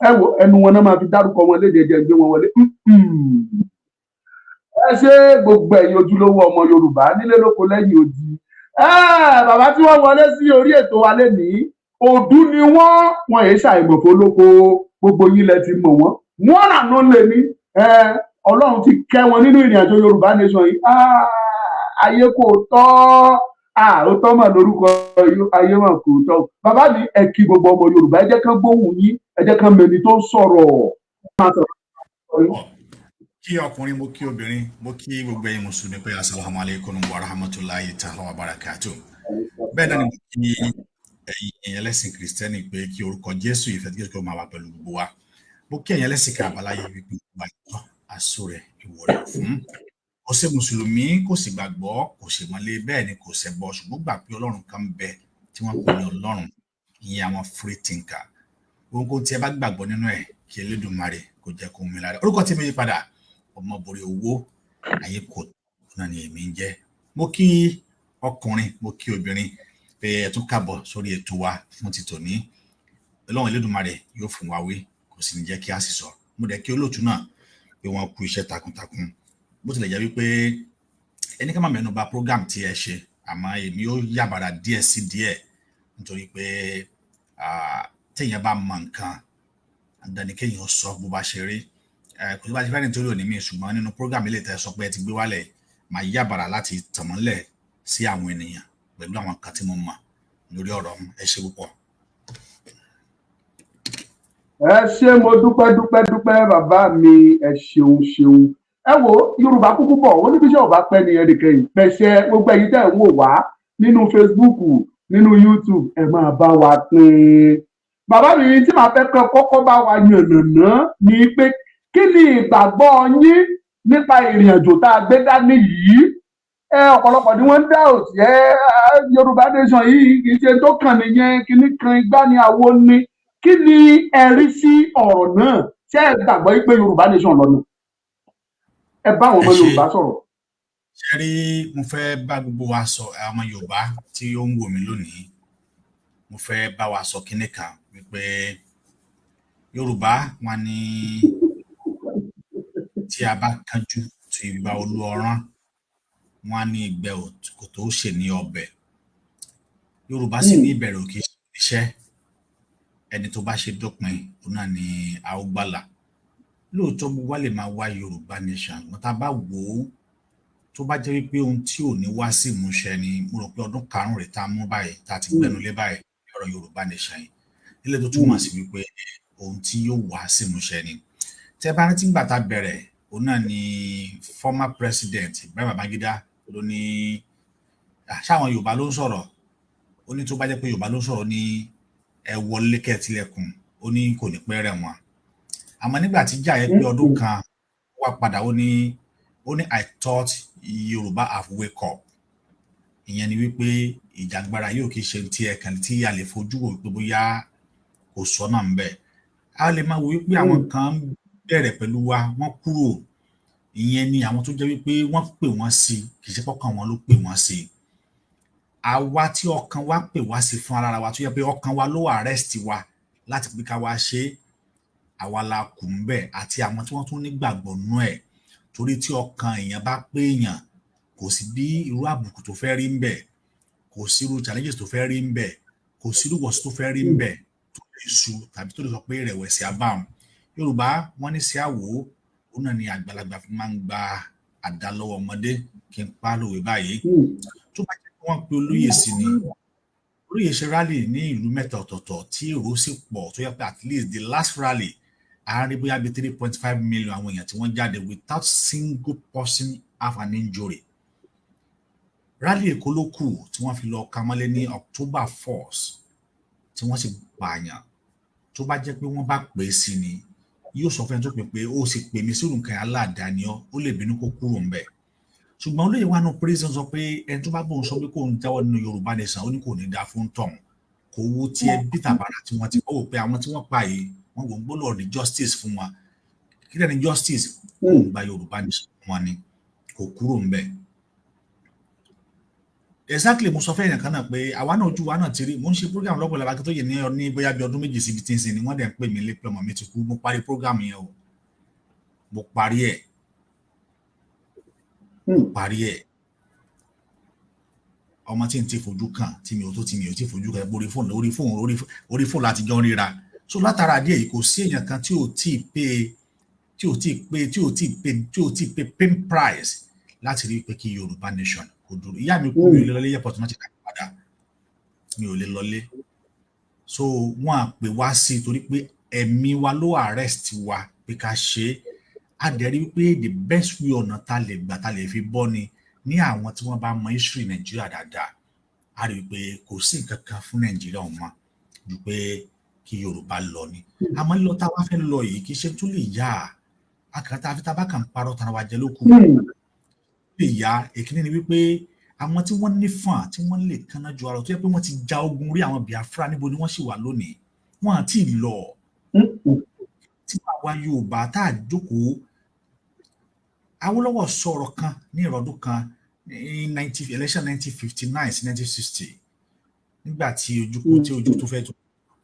Ẹ wo ẹnu wọn náà máa fi dárúkọ wọn léde, ẹjẹ gbé wọn wọlé. Ẹ ṣe gbogbo ẹ̀yin ojúlówó ọmọ Yorùbá nílé lóko lẹ́yìn odi. Bàbá tí wọ́n wọlé sí orí ètò wa lénìí, òdú ni wọ́n, wọn èé ṣàìmọ̀fó lóko. Gbogbo yín lẹ ti mọ̀ wọ́n, wọ́n nànú lè ní. Ọlọ́run ti kẹ́ wọn nínú ìrìn àjò Yorùbá nation yìí. Ayé kò tọ́, ó tọ́ mà lórúkọ ayé mà kò tọ́. Bàbá mi, ẹ kí gbogbo ọmọ Yorùbá, ẹ jẹ́ kán gbóhùn yín, ẹ jẹ́ kán mẹni tó ń sọ̀rọ̀. Kí ọkùnrin, mo kí obìnrin, mo kí gbogbo ẹ̀yin mùsùlùmí pé asalaamu alaykum wa rahmatulahi ta'ala wa barakatu. Bẹ́ẹ̀ náà ni mo kí ẹ̀yin ẹlẹ́sìn kìrìsìtẹ́nì pé kí orúkọ Jésù, ìfẹ́ tí Jésù kó máa wà pẹ̀lú gbogbo wa. Mo kí ẹ̀yin ẹlẹ́sìn kan àbáláyé wípé gbogbo àìtọ́ aṣọ rẹ̀ ìwọ rẹ̀ fún kò sí mùsùlùmí, kò sì gbàgbọ́, kò sì mọ́lé, bẹ́ẹ̀ ni kò ṣẹbọ, ṣùgbọ́n gbà pé Ọlọ́run kan ń bẹ tí wọ́n pè ní Ọlọ́run, ìyẹn àwọn free thinker. Ohunkóhun tí ẹ bá gbàgbọ́ nínú ẹ̀, kí Elédùmarè kó jẹ́ kó mi lára. Orúkọ tí mi yí padà, Ọmọbòrí owó ayé kò náà ni èmi ń jẹ́. Mo kí ọkùnrin, mo kí obìnrin pé ẹ tún káàbọ̀ sórí ètò wa fún ti tòní. Ọlọ́run Elédùmarè yóò fún wa wí, kò sì ní jẹ́ kí a sì sọ. Mo dẹ̀ kí olóòtú náà pé wọ́n kú iṣẹ́ takuntakun. Bó tilẹ̀ jẹ́ wípé ẹni ká má mẹ́nu bà program tí ẹ ṣe, àmọ́ èmi ó yàbàrà díẹ̀ sí díẹ̀, nítorí pé téèyàn bá mọ nǹkan, dandan ni kéèyàn sọ bó bá ṣe rí. Kò sí bá ṣe fẹ́ nítorí òní mi, ṣùgbọ́n nínú program ilé ìtẹ́ sọ pé ẹ ti gbé wálẹ̀, màá yàbàrà láti tànmọ́lẹ̀ sí àwọn ènìyàn pẹ̀lú àwọn nǹkan tí mo mọ̀ lórí ọ̀rọ̀. Ẹ ṣe púpọ̀. Ẹ ṣé, mo dúpẹ́ dúpẹ́ dúpẹ́, bàbá mi, ẹ ṣeun ṣeun. Ẹ wo, Yorùbá kúkú bọ̀ wọ́n níbi iṣẹ́ ò bá pẹ́ ní ẹnìkẹyìn pẹ̀ṣẹ̀. Gbogbo ẹ̀yin tẹ́ ẹ̀ ń wò wá nínú Facebook, nínú YouTube, ẹ máa bá wa pín. Bàbá mi, tí màá fẹ́ kẹ́ kọ́kọ́ bá wa yànnàná ni pé kí ni ìgbàgbọ́ yín nípa ìrìn àjò tá a gbé dání yìí? Ẹ ọ̀pọ̀lọpọ̀ ni wọ́n ń dá òtí ẹ. Yorùbá nation yìí kì í ṣe tó kàn nìyẹn, kíní kan igbá ni àwo ni. Kí ni ẹ rí sí ọ̀rọ̀ náà? Ṣé ẹ gbàgbọ́ pé Yorùbá nation lọ́nà? Ẹ bá àwọn ọmọ Yorùbá sọ̀rọ̀. Ṣe rí, mo fẹ́ bá gbogbo wa sọ, ọmọ Yorùbá tí ó ń wò mí lónìí, mo fẹ́ bá wa sọ kinní kan wípé Yorùbá wọn ní tí a bá kánjú tu igba olú ọrán, wọn á ní ìgbẹ́ kò tó ṣe ní ọbẹ̀. Yorùbá sì ní ìbẹ̀rẹ̀ ò kì í ṣe iṣẹ́, ẹni tó bá ṣe dópin, òun náà ni a ó gbàlà. Lóòótọ́, gbogbo wa lè máa wá Yorùbá nation, wọn tá a bá wò ó, tó bá jẹ́ wípé ohun tí ò ní wá sí ìmúṣẹ ni, mo rò pé ọdún 5 rẹ̀ tá a mú báyìí, tá a ti gbẹnu lé báyìí ọ̀rọ̀ Yorùbá nation yìí nílẹ̀, tó túmọ̀ sí wípé ohun tí yóò wá sí ìmúṣẹ ni. Tẹ́ bá rántí gbà tá a bẹ̀rẹ̀, òun náà ni former president Ibrahim Babangida ló ní ṣáwọn Yorùbá ló ń sọ̀rọ̀. Ó ní tó bá jẹ́ pé Yorùbá ló ń sọ̀rọ̀ ní ẹ wọlé kẹ́ẹ̀tìlẹ̀kùn, ó ní kò ní pẹ́ rẹ̀ wọ́n. Àmọ́ nígbà tí ìjà yẹn pé ọdún 1, wá padà, ó ní "I thought Yorùbá have wake up." Ìyẹn ni wípé ìjàngbara yóò kì í ṣe tí ẹ kàn tí a lè fojú wò pé bóyá kò sọ́nà ń bẹ̀. A lè máa wò wípé àwọn kan bẹ̀rẹ̀ pẹ̀lú wa, wọ́n kúrò. Ìyẹn ni àwọn tó jẹ́ wípé wọ́n pè wọ́n sí, kì í ṣe pọ́kàn wọn ló pè wọ́n sí. Àwa tí ọkàn wa pè wá sí fún ara wa, tó yẹ pé ọkàn wa ló arrest wa láti pé ká wá ṣe é, àwa la kù ń bẹ̀, àti àwọn tí wọ́n tún nígbàgbọ́ nú ẹ̀. Torí tí ọkàn èèyàn bá pé èèyàn, kò sí bí irú àbùkù tó fẹ́ rí ń bẹ̀, kò sí irú challenges tó fẹ́ rí ń bẹ̀, kò sí irú wọ̀sí tó fẹ́ rí ń bẹ̀ tó lè su tàbí tó lè sọ pé ìrẹ̀wẹ̀sì á bá wọn. Yorùbá wọn ní sí àwò, òun náà ni àgbàlagbà fi máa ń gba àdá lọ́wọ́ ọmọdé. Kí n pa á lówe báyìí, tó bá jẹ́ pé wọ́n pe olóyè sí ni, olóyè ṣe rally ní ìlú mẹ́ta ọ̀tọ̀ọ̀tọ̀ tí èrò sì pọ̀, tó yẹ pé at least the last rally, a rí bóyá bíi 3.5 million àwọn èèyàn tí wọ́n jáde without single person have an injury. Rally Èkó ló kù tí wọ́n fi lọ ka mọ́lé ní October 4th, tí wọ́n sì pààyàn. Tó bá jẹ́ pé wọ́n bá pè é sí ni, yóò sọ fún ẹni tó pè pé ó sì pè mí sírù nǹkan aládàáni ọ, ó lè bínú kó kúrò ń bẹ̀. Ṣùgbọ́n olóyè wa nù prison sọ pé ẹni tó bá bóun sọ pé kóun jáwọ́ nínú Yorùbá nation, ó ní kò ní dáa fún tọ̀hún. Kò wo tí ẹ bí tàbàrà tí wọ́n ti kọ́ wò pé àwọn tí wọ́n pa yìí, wọ́n wò ń gbọ́dọ̀ ní justice fún wa. Kí lẹ́ni justice? Kò gba Yorùbá nation fún wọn ni kò kúrò ń bẹ̀. Exactly. Mo sọ fẹ́ yẹn kan náà pé àwa náà, ojú wa náà ti rí. Mo ń ṣe program lọ́pọ̀ lọ́ba tó yẹ ní bóyá bí ọdún 2 síbi tí ń sin ni wọ́n dẹ̀ ń pè mí lé pé ọmọ mi ti kú. Mo parí program yẹn o, mo parí ẹ̀, mo parí ẹ̀. Ọmọ tí n ti fojú kàn, tí mi ò tó tí mi ò ti fojú kàn, orí fóònù, orí fóònù, orí fóònù láti jọ ń ríra. So látara díẹ̀ yìí, kò sí èèyàn kan tí ò tí ì pé, tí ò tí ì pé, tí ò tí ì pé, tí ò tí ì pay pain price láti rí pé kí Yorùbá nation kò dúró. Ìyá mi kú, mi ò lè lọlé. Airport náà ti kà padà, mi ò lè lọlé. So wọn à pè wá sí torí pé ẹ̀mí wa ló arrest wa pé ká ṣe é. A dẹ̀ rí wípé the best way, ọ̀nà tá lè gbà tá lè fi bọ́ ni ní àwọn tí wọ́n bá mọ history Nàìjíríà dáadáa, a rí wípé kò sí nǹkan kan fún Nàìjíríà ọ̀hún mọ́ ju pé kí Yorùbá lọ ni. Àmọ́ lílọ tá a wá fẹ́ lọ yìí, kì í ṣe tó lè yá akàtà àfi tá a bá kàn parọ́ tara wa jẹ ló kù lè yá. Èkíní ni wípé àwọn tí wọ́n nífọ̀n, tí wọ́n lè kánná ju ara tó yẹ pé wọ́n ti ja ogun rí, àwọn Biafra, níbo ni wọ́n sì wà lónìí? Wọ́n àti lọ. Tí àwa Yorùbá tá a jókòó, Awólọ́wọ̀ sọ̀rọ̀ kan ní ìrọ̀dún kan ní nineteen election 1959 sí 1960, nígbà tí Ojukwu tí ojú tó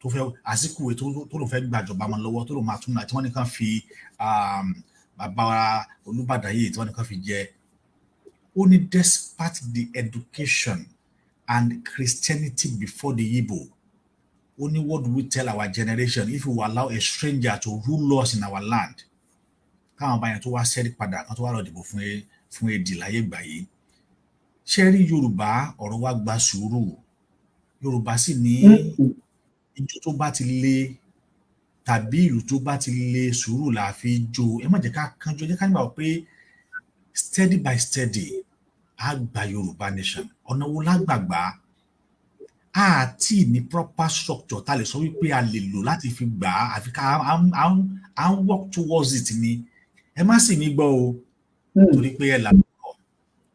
fẹ́ Azikiwe tó lò fẹ́ gbàjọba wọn lọ́wọ́, tó lò máa tún náà tí wọ́n ní kàn fi bàbá Olúbàdàn yìí tí wọ́n ní kàn fi jẹ. Ó ní, "Despite the education and Christianity before the Igbo," ó ní, "what do we tell our generation if we allow a stranger to rule us in our land?" Káwọn bá yẹn tó wá sẹ́rí padà kan tó wá lọ dìbò fún èdè láyé ìgbà yìí. Ṣé rí Yorùbá, ọ̀rọ̀ wa gba sùúrù. Yorùbá sì ní ijó tó bá ti le tàbí ìlú tó bá ti le, sùúrù là fi jó. Ẹ má jẹ́ ká kánjú, ẹ jẹ́ ká nígbà pé steady by steady, á gba Yorùbá nation. Ọ̀nà wo lágbàgbà àti ní proper structure tá a lè sọ wípé a lè lò láti fi gbà á, àfi ká à ń work towards it ni. Ẹ má sì mí gbọ́ o, torí pé ẹ là lọ,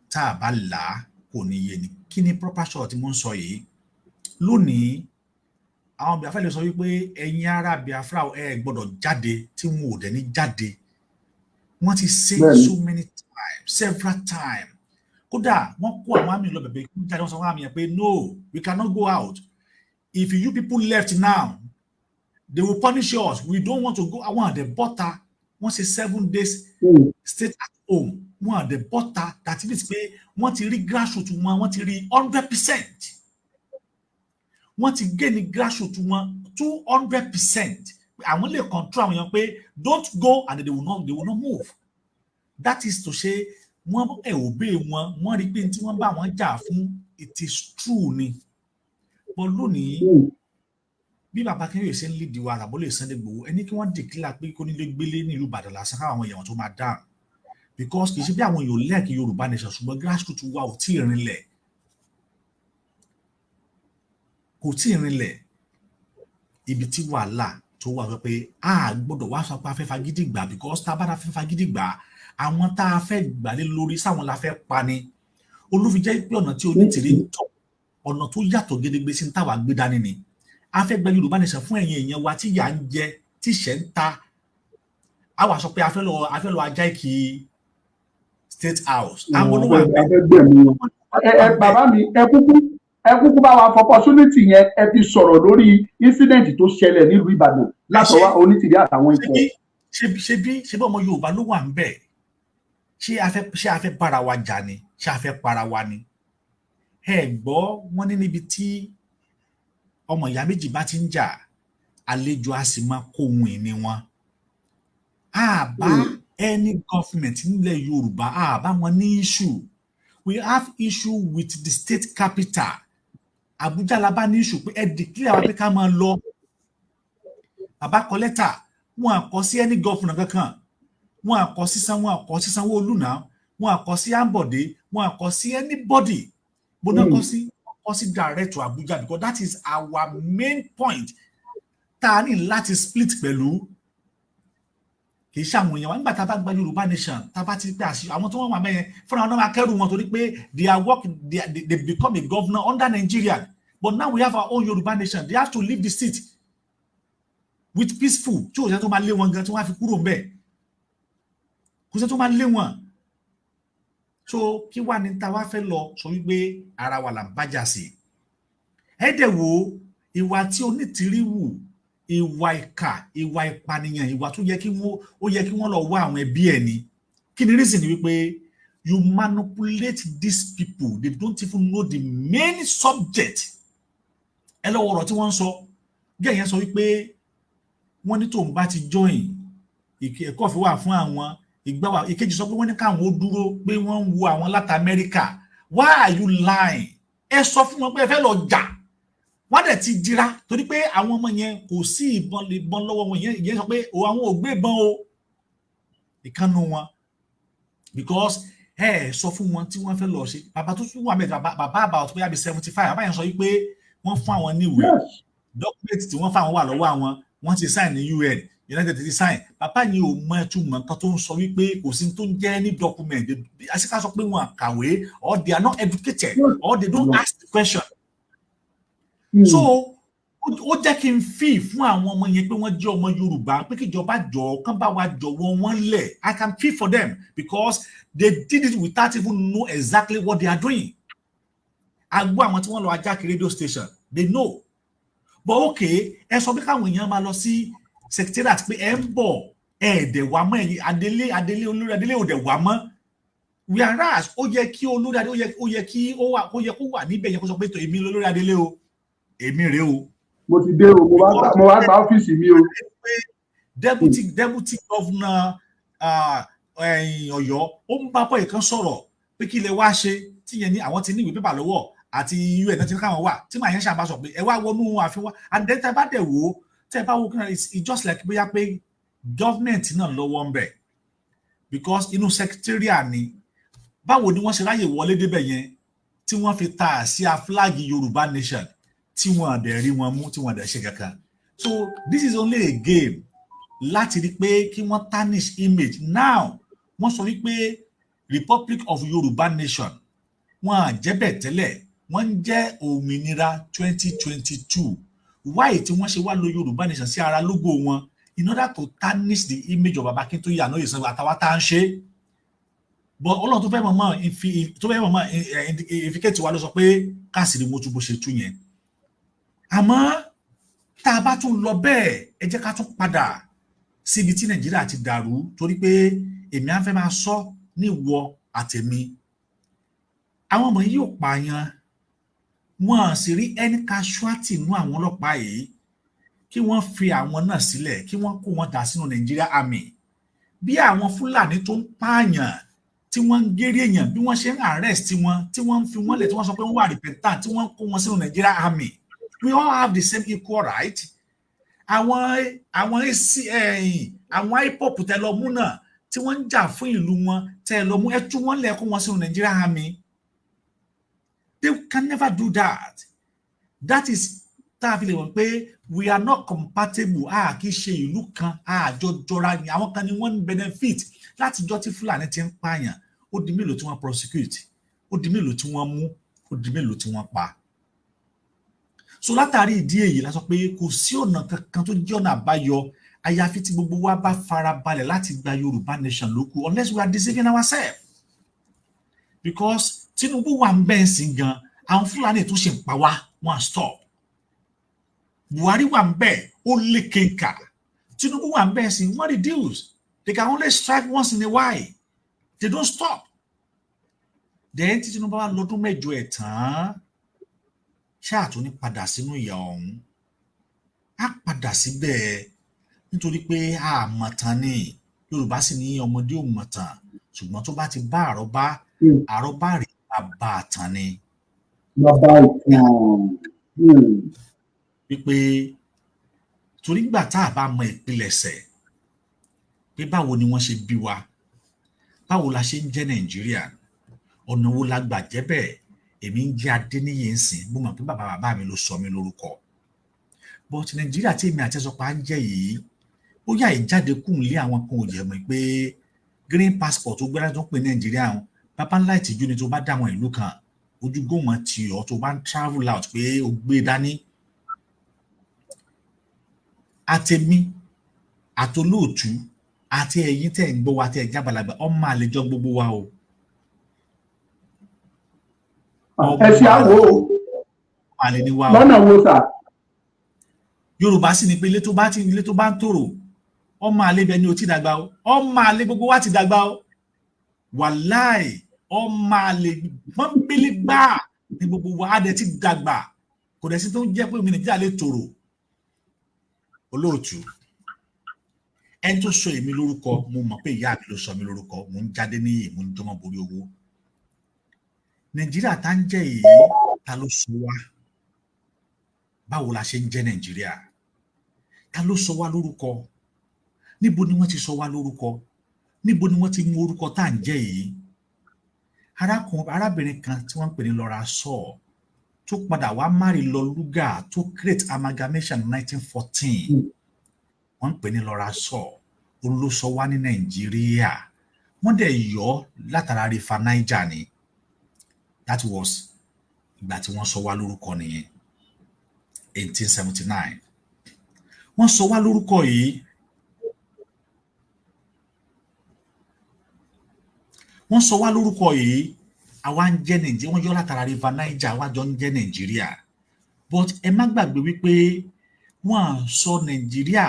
tá a bá là á kò ní yé ni. Kí ni proper structure tí mo ń sọ yìí? Lónìí, àwọn Biafra lè sọ wípé ẹ̀yin ará Biafra, ẹ gbọ́dọ̀ jáde, tí wọn ò dẹ̀ ní jáde. Wọ́n ti say so many times, several times. Kódà wọ́n kó àwọn army lọ bẹ̀bẹ̀ kí wọ́n jáde. Wọ́n sọ fún army yẹn pé, "No, we cannot go out. If you people left now, they will punish us. We don't want to go." Àwọn àdẹ bọ́ta. Wọ́n ṣe 7 days state at home, wọ́n àdẹ bọ́ta. That means pé wọ́n ti rí grassroots wọn, wọ́n ti rí 100%, wọ́n ti gé ní grassroots wọn 200%. Àwọn lè control àwọn èèyàn pé, "Don't go," and they will not move. That is to say, wọ́n ẹ̀ obey wọn. Wọ́n rí pé tí wọ́n bá wọn jà fún, it is true ni. But lónìí, bí bàbá Akíntóyè ṣe ń lead wa, àbólè Sunday Igboho, ẹni kí wọ́n declare pé kó nílé gbélé nílùú Ìbàdàn lásán, káwọn èèyàn tó máa dáhùn, because kì í ṣe bí àwọn èèyàn lẹ́ẹ̀kì Yorùbá nation, ṣùgbọ́n grassroots wa ò tí ì rinlẹ̀, kò tí ì rinlẹ̀. Ibi tí wàhálà tó wà pé a gbọ́dọ̀ wá sọ pé a fẹ́ fagídí gbà, because tá a bá fẹ́ fagídí gbà, àwọn tá a fẹ́ gbà lé lórí sáwọn la fẹ́ pa ni. Olúfi jẹ́ pé ọ̀nà tí Onítìrí ń tọ̀, ọ̀nà tó yàtọ̀ gedegbe sí ní táwa gbé dání ni. A fẹ́ gba Yorùbá nation fún ẹ̀yin èèyàn wa tí ìyà ń jẹ, tí ìṣẹ́ ń ta. A wà sọ pé a fẹ́ lọ hijack state house. Àwọn olówó àgbẹ̀. Bàbá mi, ẹ kúkú bá wa fọ opportunity yẹn, ẹ fi sọ̀rọ̀ lórí incident tó ṣẹlẹ̀ nílùú Ìbàdàn látọwọ́ Onítìrí àtàwọn ikọ̀. Ṣe bí ọmọ Yorùbá ló wà ń bẹ̀. Ṣé a fẹ́ bára wa jà ni? Ṣé a fẹ́ para wa ni? Ẹ gbọ́, wọ́n ní níbi tí ọmọ ìyá méjì bá ti ń jà, àlejò á sì máa kó ohun ìní wọn. A bá any government nílẹ̀ Yorùbá, a bá wọn ní issue. We have issue with the state capital, Abuja. La bá ní issue pé ẹ declare wa pé ká máa lọ. Bàbá kọ lẹ́tà, wọn à kọ sí any governor kankan, wọn à kọ sí Sanwó-Olú náà, wọn à kọ sí Ambode, wọn à kọ sí anybody. Bó náà kọ sí, wọn kọ sí direct to Abuja, because that is our main point tá a ní láti split pẹ̀lú. Kì í ṣe àwọn èèyàn wa. Nígbà tá a bá gba Yorùbá nation, tá a bá ti pé àṣì, àwọn tó wọ́n wà mẹ́yẹn fúnra wọn náà máa kẹ́rù wọn, torí pé they are work they, are, they become a governor under Nigeria. But now we have our own Yorùbá nation, they have to leave the seat with peaceful, tí òṣèlú tó máa lé wọn gan tí wọ́n á fi kúrò ńbẹ̀, kò sẹ́ tó máa lé wọn. So kí wàá ní ta wá fẹ́ lọ sọ wípé ara wa là ń bájà sí? Ẹ dẹ̀ wo ìwà tí Onítìrí wù, ìwà ìkà, ìwà ìpànìyàn, ìwà tó yẹ kí wọ́n, ó yẹ kí wọ́n lọ wá àwọn ẹbí ẹ̀ ni. Kí ni reason? Ni wípé you manipulate these people, they don't even know the main subject. Ẹ lọ́wọ́ ọ̀rọ̀ tí wọ́n ń sọ gẹ́gẹ́ yẹn, sọ wípé wọ́n ní tóun bá ti join, ẹ̀kọ́ fi wà fún àwọn ìgbà wa. Ìkejì sọ pé wọ́n ní káwọn ó dúró, pé wọ́n ń wo àwọn láti Amẹ́ríkà. Why are you lying? Ẹ sọ fún wọn pé ẹ fẹ́ lọ jà, wọ́n dẹ̀ ti dira, torí pé àwọn ọmọ yẹn kò sí ìbọn lọ́wọ́ wọn. Yẹn ìyẹn sọ pé àwọn ò gbé ìbọn o, ìkànnù wọn, because ẹ sọ fún wọn tí wọ́n fẹ́ lọ ṣe. Bàbá tó tún wà mẹ́ta, bàbá about bóyá bíi 75, bàbá yẹn sọ wípé wọ́n fún àwọn níwèé, document tí wọ́n fáwọn wà lọ́wọ́ àwọn, wọ́n ti sign ní UN, United ti sign. Bàbá yẹn ò mọ ẹtùmọ̀ nǹkan tó ń sọ, wípé kò sí tó ń jẹ́ ní document. Àṣìká sọ pé wọn kàwé or they are not educated or they don't ask the question. So ó jẹ́ kí n fi fún àwọn ọmọ yẹn pé wọ́n jẹ́ ọmọ Yorùbá, pé kíjọba jọ kán bá wa jọ̀wọ́ wọn lẹ̀. I can feel for them because they did it without even know exactly what they are doing. A gbọ́ àwọn tí wọ́n lọ hijack radio station, they know. But okay, ẹ sọ pé káwọn èèyàn máa lọ sí secretariat pé ẹ ń bọ̀, ẹ ẹ̀dẹ̀ wá mọ́. Ẹ̀yìn adelé adelé, olórí adelé ò dẹ̀ wá mọ́, whereas ó yẹ kí olórí adé, ó yẹ kí ó wà, ó yẹ kó wà níbẹ̀ yẹn, kó sọ pé tó èmi olórí adelé o, èmi rèé o. Mo ti dé o, mo wá gba ọ́fíìsì mi o. Deputy governor Ọ̀yọ́, ó ń bá bọ́ ìkan sọ̀rọ̀ pé kí lè wá ṣe tíyẹn ní àwọn ti ní ìwé pépà lọ́wọ́ àti UN náà ti ní káwọn wà tí màá yẹn ṣàbá sọ pé ẹ wá wọnú ààfin wa. And then tẹ bá dẹ̀ wò ó, tẹ bá wo, it's just like bóyá pé government náà lọ́wọ́ ń bẹ̀, because inú secretariat ni. Báwo ni wọ́n ṣe ráyè wọlé débẹ̀ yẹn tí wọ́n fi ta àsíá flag Yorùbá nation, tí wọ́n dẹ̀ rí wọn mú, tí wọ́n dẹ̀ ṣe kankan? So this is only a game láti rí pé kí wọ́n tarnish image. Now wọ́n sọ wípé Republic of Yorùbá Nation, wọ́n à jẹ́ bẹ́ẹ̀ tẹ́lẹ̀, wọ́n ń jẹ́ òmìnira 2022. Why tí wọ́n ṣe wá lo Yorùbá Nation sí ara logo wọn? In order to tarnish the image of Baba Akintoye àná Sanwó àtàwọn tá à ń ṣe. But Ọlọ́run tó fẹ́ mọ̀ mọ́ tó fẹ́ mọ̀ mọ́ ìfikẹ́tì wa ló sọ pé káàsìrì mo tún bó ṣe tú yẹn. Àmọ́ tá a bá tún lọ bẹ́ẹ̀, ẹ jẹ́ ká tún padà síbi tí Nàìjíríà ti dàrú, torí pé èmi á fẹ́ máa sọ ní ìwọ àtẹ̀mí, àwọn ọmọ yìí ò pààyàn, wọn à sì rí any casualty nú àwọn ọlọ́pàá yìí. Kí wọ́n fi àwọn náà sílẹ̀, kí wọ́n kó wọn dà sínú Nàìjíríà Army, bí àwọn Fúlàní tó ń pààyàn, tí wọ́n ń géré èèyàn, bí wọ́n ṣe ń arrest wọn, tí wọ́n ń fi wọ́n lẹ̀, tí wọ́n sọ pé wọ́n wà repentant, tí wọ́n kó wọn sínú Nàìjíríà Army. We all have the same equal right. Àwọn AC, àwọn IPOB tẹ lọ mú náà, tí wọ́n ń jà fún ìlú wọn, tẹ lọ mú, ẹ tú wọn lẹ̀, kó wọn sínú Nàìjíríà Army. They can never do that. That is tá a fi lè mọ̀ pé we are not compatible. A kì í ṣe ìlú kan, a jọ jọra ni. Àwọn kan ni wọ́n ń benefit látijọ́ tí Fúlàní ti ń pààyàn. Ó di mélòó tí wọ́n prosecute? Ó di mélòó tí wọ́n mú? Ó di mélòó tí wọ́n pa? So látàrí ìdí èyí la sọ pé kò sí ọ̀nà kankan tó jẹ́ ọ̀nà àbáyọ, àyàfi tí gbogbo wa bá fara balẹ̀ láti gba Yorùbá Nation lókù, unless we are deceiving ourselves, because Tinubu wà ń bẹ́ẹ̀ sí gan, àwọn Fúlàní tó ṣe ń pa wá, wọn stop. Buhari wà ń bẹ́ẹ̀, ó lékenkà. Tinubu wà ń bẹ́ẹ̀ sí, wọ́n reduce. They can only strike once in a while, they don't stop. Then tí Tinubu wá lọ́dún 8 ẹ̀ tán, ṣáà tún ní padà sínú ìyà ọ̀hún, á padà síbẹ̀, nítorí pé a mọ̀ tán ni. Yorùbá sì ní ọmọdé ò mọ̀ tán, ṣùgbọ́n tó bá ti bá àrọ́bá, àrọ́bá rèé, bàbá àtàn ni. Bàbá ìtàn. Wípé torí gbà tá a bá mọ ìpilẹ̀ṣẹ̀ pé báwo ni wọ́n ṣe bí wa, báwo la ṣe ń jẹ́ Nàìjíríà, ọ̀nà wo la gbà jẹ́ bẹ́ẹ̀? Èmi ń jẹ́ Adéníyè ń sìn, mo mọ̀ pé bàbá bàbá mi ló sọ mí lórúkọ, but Nàìjíríà tí èmi àti ẹ̀sọ́ pa ń jẹ́ yìí, bóyá ìjáde kùn lé àwọn kan ò jẹ́ mọ̀ pé green passport tó gbéra tó ń pè Nàìjíríà wọn, bàbá ńlá ìtìjú ni. Tó bá dá àwọn ìlú kan, ojú gómọ tì ọ́ tó bá ń travel out pé o gbé dání. Àtẹ̀mí àtolóòtú àti ẹ̀yin tẹ̀ ń gbọ́ wa, tẹ̀ ń jábàlagbà, ọmọ àlejò gbogbo wa o. Ẹ ṣe àwò. Àlè ni wá o. Lọ́nà wo, sà? Yorùbá sì ní pé ilé tó bá ń tòrò, ọmọ àlè bẹ ni ò ti dàgbà o. Ọmọ àlè gbogbo wa ti dàgbà o. Wàláì, ọmọ àlè pọ́nbélé gbáà ní gbogbo wa. Á dẹ̀ ti dàgbà, kò dẹ̀ sí tó ń jẹ́ pé omi Nàìjíríà lè tòrò. Olóòtú, ẹni tó sọ èmi lórúkọ, mo mọ̀ pé ìyá mi ló sọ mí lórúkọ. Mò ń jáde níyì, mò ń jọmọ borí owó. Nàìjíríà tá ń jẹ́ yìí, ta ló sọ wá? Báwo la ṣe ń jẹ́ Nàìjíríà? Ta ló sọ wá lórúkọ? Níbo ni wọ́n ti sọ wá lórúkọ? Níbo ni wọ́n ti mú orúkọ tá à ń jẹ́ yìí? Arákùnrin, arábìnrin kan tí wọ́n ń pè ní Laura Shaw, tó padà wá marry Lord Lugard, tó create amalgamation 1914, wọ́n ń pè ní Laura Shaw. Òun ló sọ wá ní Nàìjíríà. Wọ́n dẹ̀ yọ látara River Niger ni. That was ìgbà tí wọ́n sọ wá lórúkọ nìyẹn, 1879 wọ́n sọ wá lórúkọ yìí. Wọ́n sọ wá lórúkọ yìí, àwa ń jẹ́ Nàìjíríà. Wọ́n yọ látara River Niger, àwa jọ ń jẹ́ Nàìjíríà. But ẹ má gbàgbé wípé wọ́n à sọ Nàìjíríà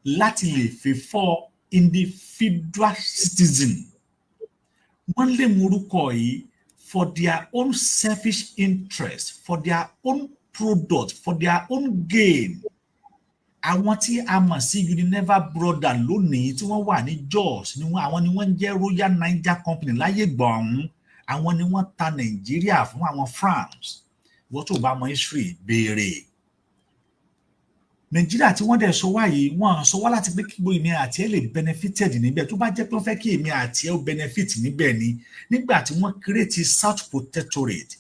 láti lè favour individual citizen. Wọ́n lè mú orúkọ yìí for their own selfish interest, for their own product, for their own gain. Àwọn tí a mọ̀ sí Unilever brother lónìí tí wọ́n wà ní Jos ni wọ́n, àwọn ni wọ́n ń jẹ́ Royal Niger Company láyé gbọ̀n. Àwọn ni wọ́n ta Nàìjíríà fún àwọn France. Wọ́n tó bá mọ history, béèrè. Nàìjíríà tí wọ́n dẹ̀ sọ wá yìí, wọ́n sọ wá láti pé kí gbogbo èmi àti ẹ lè benefited níbẹ̀. Tó bá jẹ́ pé wọ́n fẹ́ kí èmi àti ẹ ó benefit níbẹ̀ ni, nígbà tí wọ́n create South Protectorate,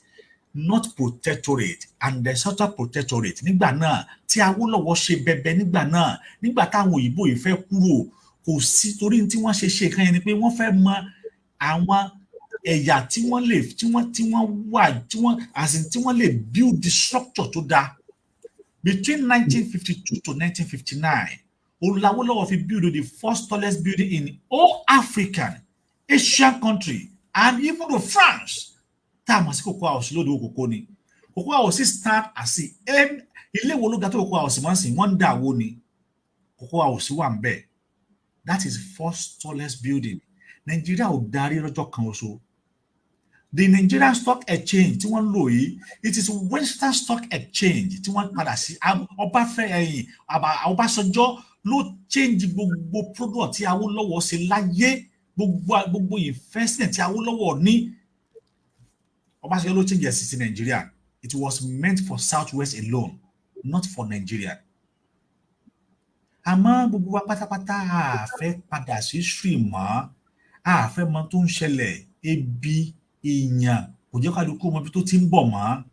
North Protectorate and the Southern Protectorate, nígbà náà tí Awólọ́wọ̀ ṣe bẹbẹ, nígbà náà, nígbà táwọn òyìnbó yìí fẹ́ kúrò, kò sí torí tí wọ́n ṣe ṣe kan yẹn ni pé wọ́n fẹ́ mọ àwọn ẹ̀yà tí wọ́n lè tí wọ́n wà, tí wọ́n as in tí wọ́n lè build the structure tó dáa. Between 1952 to 1959, Awólọ́wọ̀ fi build the first tallest building in all African, Asian country and even the France, tá a mọ̀ sí Cocoa House lóde. Òkòkò ni Cocoa House stand as a ilé wo ló ga tó Cocoa House mọ́ sí? Wọ́n ń dà wó ni. Cocoa House wà ń bẹ̀. That is first tallest building. Nàìjíríà ò darí lọ́jọ́ kan oṣù. The Nigerian Stock Exchange tí wọ́n ń lò yìí, it is Western Stock Exchange tí wọ́n padà sí. Ọbáfẹ́ ẹ̀yìn Ọbásanjọ́ ló change gbogbo product tí Awólọ́wọ̀ ṣe láyé, gbogbo investment tí Awólọ́wọ̀ ní. Ọbásanjọ́ ló change ẹ̀ sí ti Nàìjíríà. It was meant for South West alone, not for Nigeria. Àmọ́ gbogbo wa pátápátá, a fẹ́ padà sí history mọ́, a fẹ́ mọ tó ń ṣẹlẹ̀. Ebi èèyàn kò jẹ́ kálukú mọ ibi tó ti ń bọ̀ mọ́.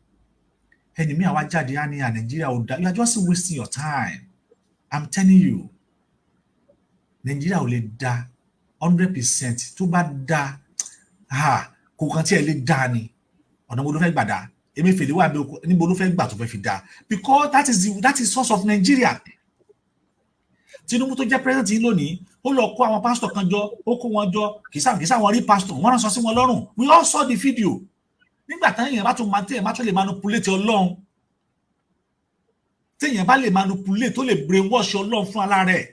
Ẹni mi àwa jáde á ní à Nàìjíríà ò dá. You are just wasting your time, I'm telling you. Nàìjíríà ò lè da 100%. Tó bá da, kò kàn tí ẹ lè dá ni. Ọ̀nà wo ló fẹ́ gbà dá? Emefiele wà níbo ló fẹ́ gbà tó fẹ́ fi dá? Because that is source of Nigeria. Tinubu tó jẹ́ president yìí lónìí, ó lọ kó àwọn pásítọ̀ kan jọ, ó kó wọn jọ. Kì í sáwọn rí pásítọ̀, wọ́n rán sọ sí wọn lọ́rùn. We all saw the video. Nígbà táwọn èèyàn bá tún máa téèyàn bá tún lè manipulate Ọlọ́run, téèyàn bá lè manipulate, tó lè brainwash Ọlọ́run fún ara rẹ̀,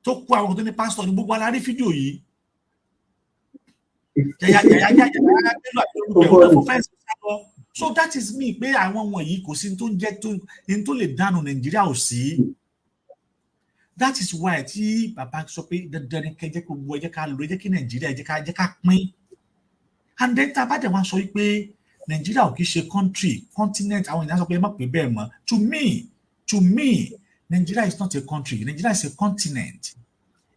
tó kó àwọn tó ní pásítọ̀ ní gbogbo alárí fídíò yìí, yàyà yàyà yàyà Bello àti olùgbé ọ̀nà fún fẹ́ǹsì sálọ. So that is me pé àwọn wọ̀nyí, kò sí tó ń jẹ́ tó ní tó lè dànù Nàìjíríà, ò sí. That is why tí bàbá sọ pé dandan ni kẹjẹ kó gbogbo ẹ jẹ́ ká lọ, ẹ jẹ́ kí Nàìjíríà, ẹ jẹ́ ká pín. And then tá a bá dẹ̀ wá sọ pé Nàìjíríà ò kì í ṣe country, continent, àwọn ènìyàn sọ pé ẹ má pè bẹ́ẹ̀ mọ́. To me, Nigeria is not a country. Nigeria is a continent,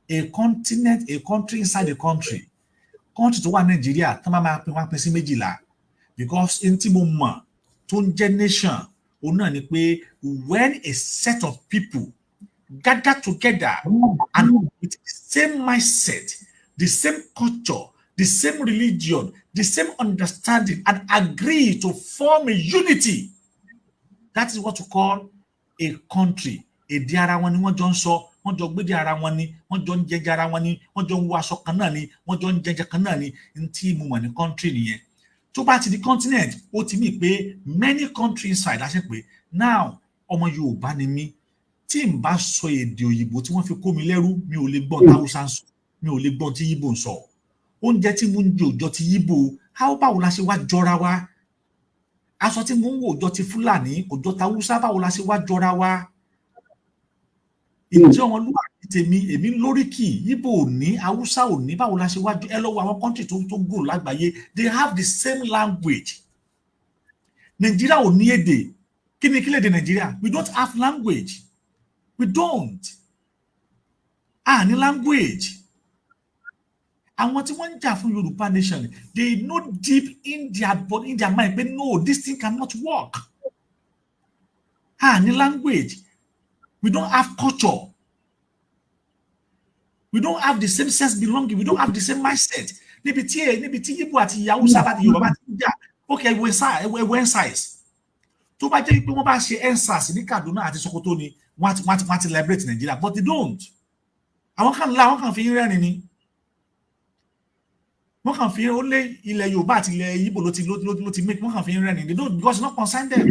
a continent, a country inside a country. Country tó wà Nàìjíríà tó máa máa pín, wá pín sí 12, because n tí mo mọ̀ tó ń jẹ́ nation òun náà ni pé when a set of people gather together and with the same mindset, the same culture, the same religion, the same understanding, and agree to form a unity, that is what we call a country. Èdè ara wọn ni wọ́n jọ ń sọ, wọ́n jọ gbédè ara wọn ni, wọ́n jọ ń jẹjẹ ara wọn ni, wọ́n jọ ń wọ aṣọ kan náà ni, wọ́n jọ ń jẹjẹ kan náà ni. N tí mo mọ̀ ní country nìyẹn. Tó bá ti di continent, ó ti mí pé many countries inside láṣẹ pé now ọmọ Yorùbá ni mí, tí n bá sọ èdè òyìnbó tí wọ́n fi kó mi lẹ́rú, mi ò lè gbọ́n tí Haúsá ń sọ, mi ò lè gbọ́n tí Yíbò ń sọ. Oúnjẹ tí mo ń jẹ òjò ti Yíbò. How, báwo la ṣe wá jọra wa? Aṣọ tí mo ń wò òjò ti Fúlàní, òjò ti Haúsá. Báwo la ṣe wá jọra wa? Ìjẹ́ ọmọlúwàbí tèmi, èmi lóríkì, Yíbò ò ní, Haúsá ò ní. Báwo la ṣe wá jọ? Ẹ lọ wo àwọn country tó gò lágbàáyé, they have the same language. Nàìjíríà ò ní èdè. Kí ni kí lè dé Nàìjíríà? We don't have language. We don't, a ní language. Àwọn tí wọ́n ń jà fún Yorùbá nation, they know deep in their mind pé no, this thing cannot work. A ní language, we don't have culture, we don't have the same sense belonging, we don't have the same mindset. Níbi tí Yíbò àti Haúsá bá ti, Yorùbá bá ti ń jà, ok, ẹwẹ sáà, ẹwẹ EndSARS. Tó bá jẹ́ pé wọ́n bá ṣe EndSARS ní Kaduna àti Sokoto ni, wọ́n ti liberate Nigeria, but they don't. Àwọn kan la, àwọn kan fi ń rẹ́rìn ni, wọ́n kàn fi ó lé ilẹ̀ Yorùbá àti ilẹ̀ Yíbò ló ti make, wọ́n kàn fi ń rẹ́rìn. They don't, because it's not concern them.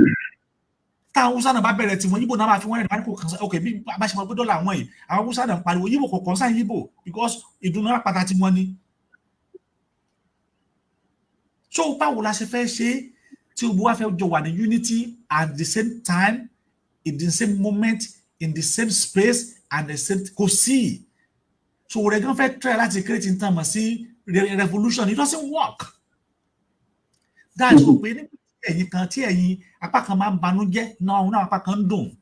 Táwọn Haúsá náà bá bẹ̀rẹ̀ tiwọn, Yíbò náà máa fi wọ́n rẹ́rìn. Bá ní kò kàn. Ok, bí bá ṣe mọ̀ pé dọ́là àwọn yìí, àwọn Haúsá náà ń pariwo Yíbò, kò concern Yíbò because ìdùnnú àpáta tí wọ́n ní. So báwo la ṣe fẹ́ ṣe tí gbogbo wa fẹ́ jọ wà ní unity at the same time, in the same moment, in the same space and the same? Kò sí. So rẹ̀ gan fẹ́ try láti create nǹkan mọ̀ sí revolution, it doesn't work. That's pé nígbà tí ẹ̀yin kan, tí ẹ̀yin apá kan máa ń banújẹ́ náà, apá kan ń dùn.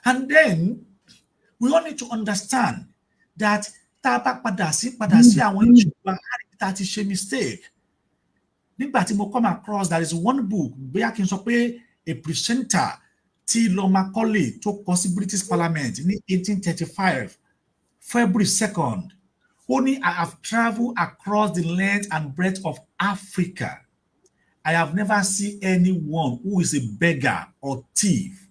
And then we all need to understand that tá a bá padà sí àwọn ìṣòro tá a ti ṣe mistake. Nígbà tí mo come across, there is one book, bóyá kí n sọ pé a presenter tí Lord Macaulay tó kọ sí British Parliament ní 1835, February 2nd. Ó ní, "I have travelled across the length and breadth of Africa. I have never seen anyone who is a beggar or thief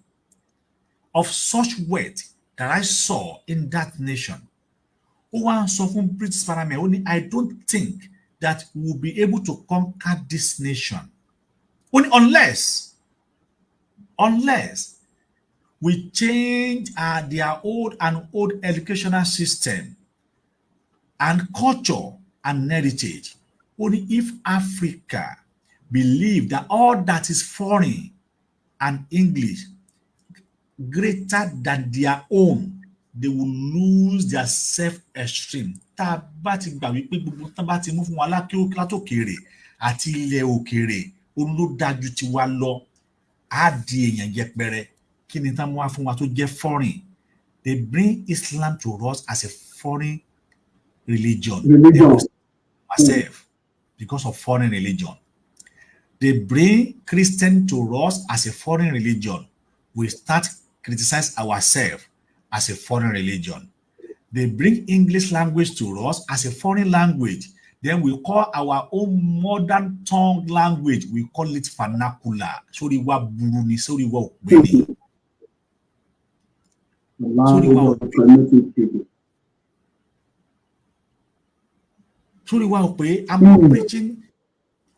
of such wealth that I saw in that nation." Ó wá ń sọ fún British Parliament, ó ní, "I don't think that we will be able to conquer this nation." Ó ní, Unless we change their old and old educational system and culture and heritage." Ó ní, "If Africa believe that all that is foreign and English greater than their own, they will lose their self-esteem." Tá a bá ti gbà wípé gbogbo tán bá ti mú fún wa látòkèrè àti ilẹ̀ òkèrè, òun ló dájú tiwa lọ, á di èèyàn yẹpẹrẹ. Kí ni tán mú wá fún wa tó jẹ́ foreign? They bring Islam to us as a foreign religion. Religion. Ourselves because of foreign religion. They bring Christian to us as a foreign religion. We start criticize ourselves as a foreign religion. They bring English language to us as a foreign language. Then we call our own modern tongue language, we call it vernacular. Sórí wa burú ni, sórí wa ò pé ni. Sórí wa ò Language of primitive people. Sórí wa ò pé. I'm not preaching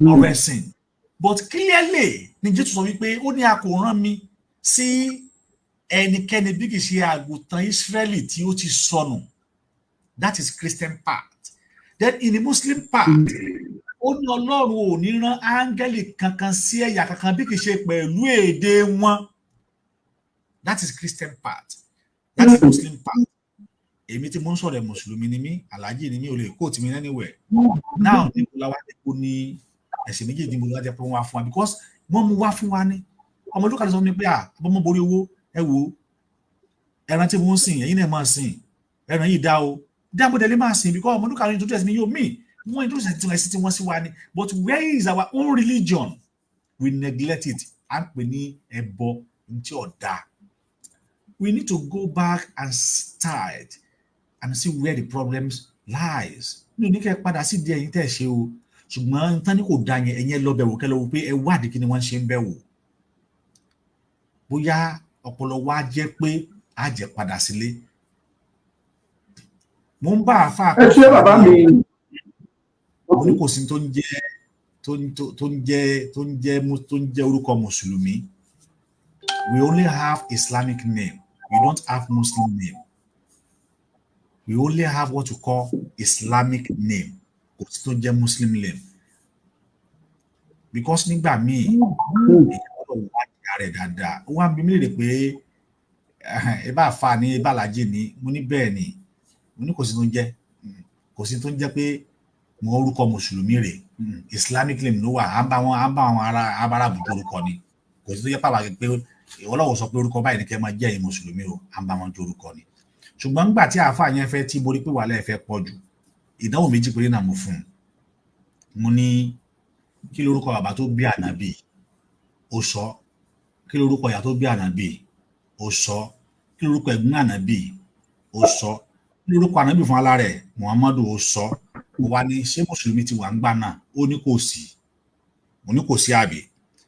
ọ̀rọ̀ ẹ̀sìn, but clearly ni Jésù sọ wípé ó ní a kò rán mi sí ẹnikẹ́ni bí kì í ṣe àgùntàn Ísírẹ́lì tí ó ti sọnù. That is Christian part. Then in the Muslim part, ó ní Ọlọ́run ò ní rán áńgẹ́lì kankan sí ẹ̀yà kankan bí kì í ṣe pẹ̀lú èdè wọn. That is Christian part, that is Muslim part. Èmi tí mo ń sọ̀rọ̀ ẹ̀, mùsùlùmí ni mí, aláàjì ni mí, ò lè quote mi anywhere. Now, níbo la wá, níbo ni ẹ̀sìn méjèèjì, níbo la jẹ́ pé wọ́n wá fún wa? Because wọ́n mú wá fún wa ní ọmọdún kan sọ fún mi pé à ọmọ borí owó, ẹ wo ẹran tí mo ń sìn, ẹ̀yin náà máa sìn ẹran yìí dá o dá, mo dẹ̀ lè máa sìn because ọmọdún kan introduce mi yóò mí wọ́n introduce ẹ̀sìn tí wọ́n sí wa ni. But where is our own religion? We neglect it. À ń pè ní ẹbọ ní ọ̀dà. We need to go back and start and see where the problems lies. Mi ò ní kẹ́ ẹ padà sí di ẹ̀yin tẹ́ ẹ ṣe o, ṣùgbọ́n tán ní kò da yẹn, ẹ̀yin ẹ lọ bẹ̀ wò, kẹ́ lọ wò pé ẹ wádìí kí ni wọ́n ṣe ń bẹ̀ wò, bóyá ọpọlọ wa jẹ́ pé á jẹ́ padà sílé. Mo ń bá àáfàá Ẹ ṣé, bàbá mi. Mo ní kò sí tó ń jẹ́ tó ń jẹ́ orúkọ Mùsùlùmí. We only have Islamic name, we don't have Muslim name. We only have what you call Islamic name. Kò sí tó ń jẹ́ Muslim name, because nígbà míì, èèyàn gbọ́dọ̀ wádìí ara ẹ̀ dáadáa. Ó wá ń bi mí léèrè pé ẹ bá fa ní ẹ bá làjì ní. Mo ní bẹ́ẹ̀ ni. Mo ní kò sí tó ń jẹ́ pé mo orúkọ Mùsùlùmí rè. Islamic name ló wà. À ń bá àwọn ará abárábù orúkọ ni. Kò sí tó jẹ́ pàpà pé Ọlọ́run sọ pé orúkọ báyìí ni kẹ́ máa jẹ́ ẹ̀yin Mùsùlùmí o. À ń bá wọn jó orúkọ ni. Ṣùgbọ́n nígbà tí àáfàá yẹn fẹ́ tí mo rí pé wàhálà ẹ̀ fẹ́ pọ̀ jù, ìdánwò méjì péré náà mo fún un. Mo ní, kí lorúkọ bàbá tó bí Ànábì? Ó sọ. Kí lorúkọ ìyá tó bí Ànábì? Ó sọ. Kí lorúkọ ẹ̀gbọ́n Ànábì? Ó sọ. Kí lorúkọ Ànábì fún ara rẹ̀? Muhammadu. Ó sọ. Mo wá ní, ṣé Mùsùlùmí ti wà ń gbà náà? Ó ní kò sí. Mo ní kò sí àbí?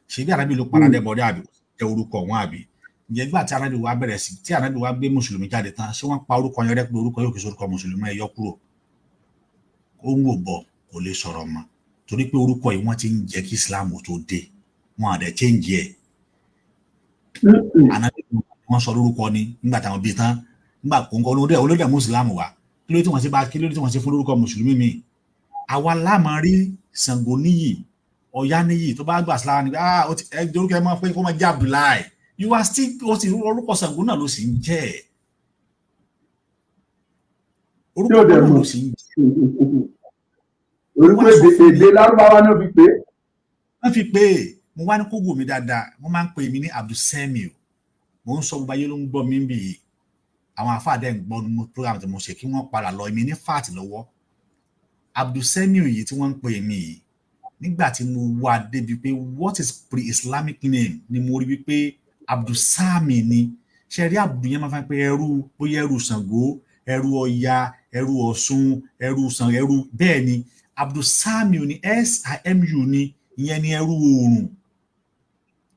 Ṣé bí Ànábì ló paradẹ bọdẹ àbí jẹ orúkọ wọn àbí? Ǹjẹ́ gbà tí Ànábì wa bẹ̀rẹ̀ sí, tí Ànábì wa gbé Mùsùlùmí jáde tán, ṣé wọ́n pa orúkọ yẹn rẹ́ pé orúkọ yóò kì í sorúkọ Mùsùlùmí, ẹ yọ kúrò? Ó ń wò bọ̀, kò lè sọ̀rọ̀ mọ́, torí pé orúkọ yìí, wọ́n ti ń jẹ́ kí Islam tó dé. Wọn àdẹ change ẹ̀. Ànábì wọ́n sọ lórúkọ ni nígbà táwọn bí tán, nígbà kóńkó olóde olóde Mùsùlùmí wa. Kí ló dé tí wọ́n ṣe fún lórúkọ Mùsùlùmí mi? Àwa láàmú rí Ṣàngó níyì, Ọya níyì tó bá gbà sílára ni. Ah, ó ti ẹ dorúkọ ẹ máa pé kó máa jẹ́ Abdullahi. You are still, ó ti orúkọ Ṣàngó náà ló sì ń jẹ́. Orúkọ Tí ò dẹ̀ náà mọ̀. ló sì ń jẹ́. Orí pé èdè Lárúbáwá náà fi pé. Wọ́n fi pé mo wá ní kó wò mí dáadáa. Wọ́n máa ń pè mí ní Abdulsemiu. Mo ń sọ, gbogbo ayé ló ń gbọ́ mi ń bì yìí. Àwọn afáàdé ń gbọ́ nínú program tí mo ṣe, kí wọ́n padà lọ èmi ní fat lọ́wọ́. Abdulsemiu yìí tí wọ́n ń pè mí yìí, nígbà tí mo wá débi pé what is pre-Islamic name ni, mo rí wípé Abdulsami ni. Ṣe rí Abdu yẹn máa fẹ́ pé ẹrú, bóyá ẹrú Ṣàngó, ẹrú Ọya, ẹrú Ọ̀ṣun, ẹrú Ṣàn, ẹrú bẹ́ẹ̀ ni. Abdulsamiu ni, Simu ni. Ìyẹn ni ẹrú oòrùn.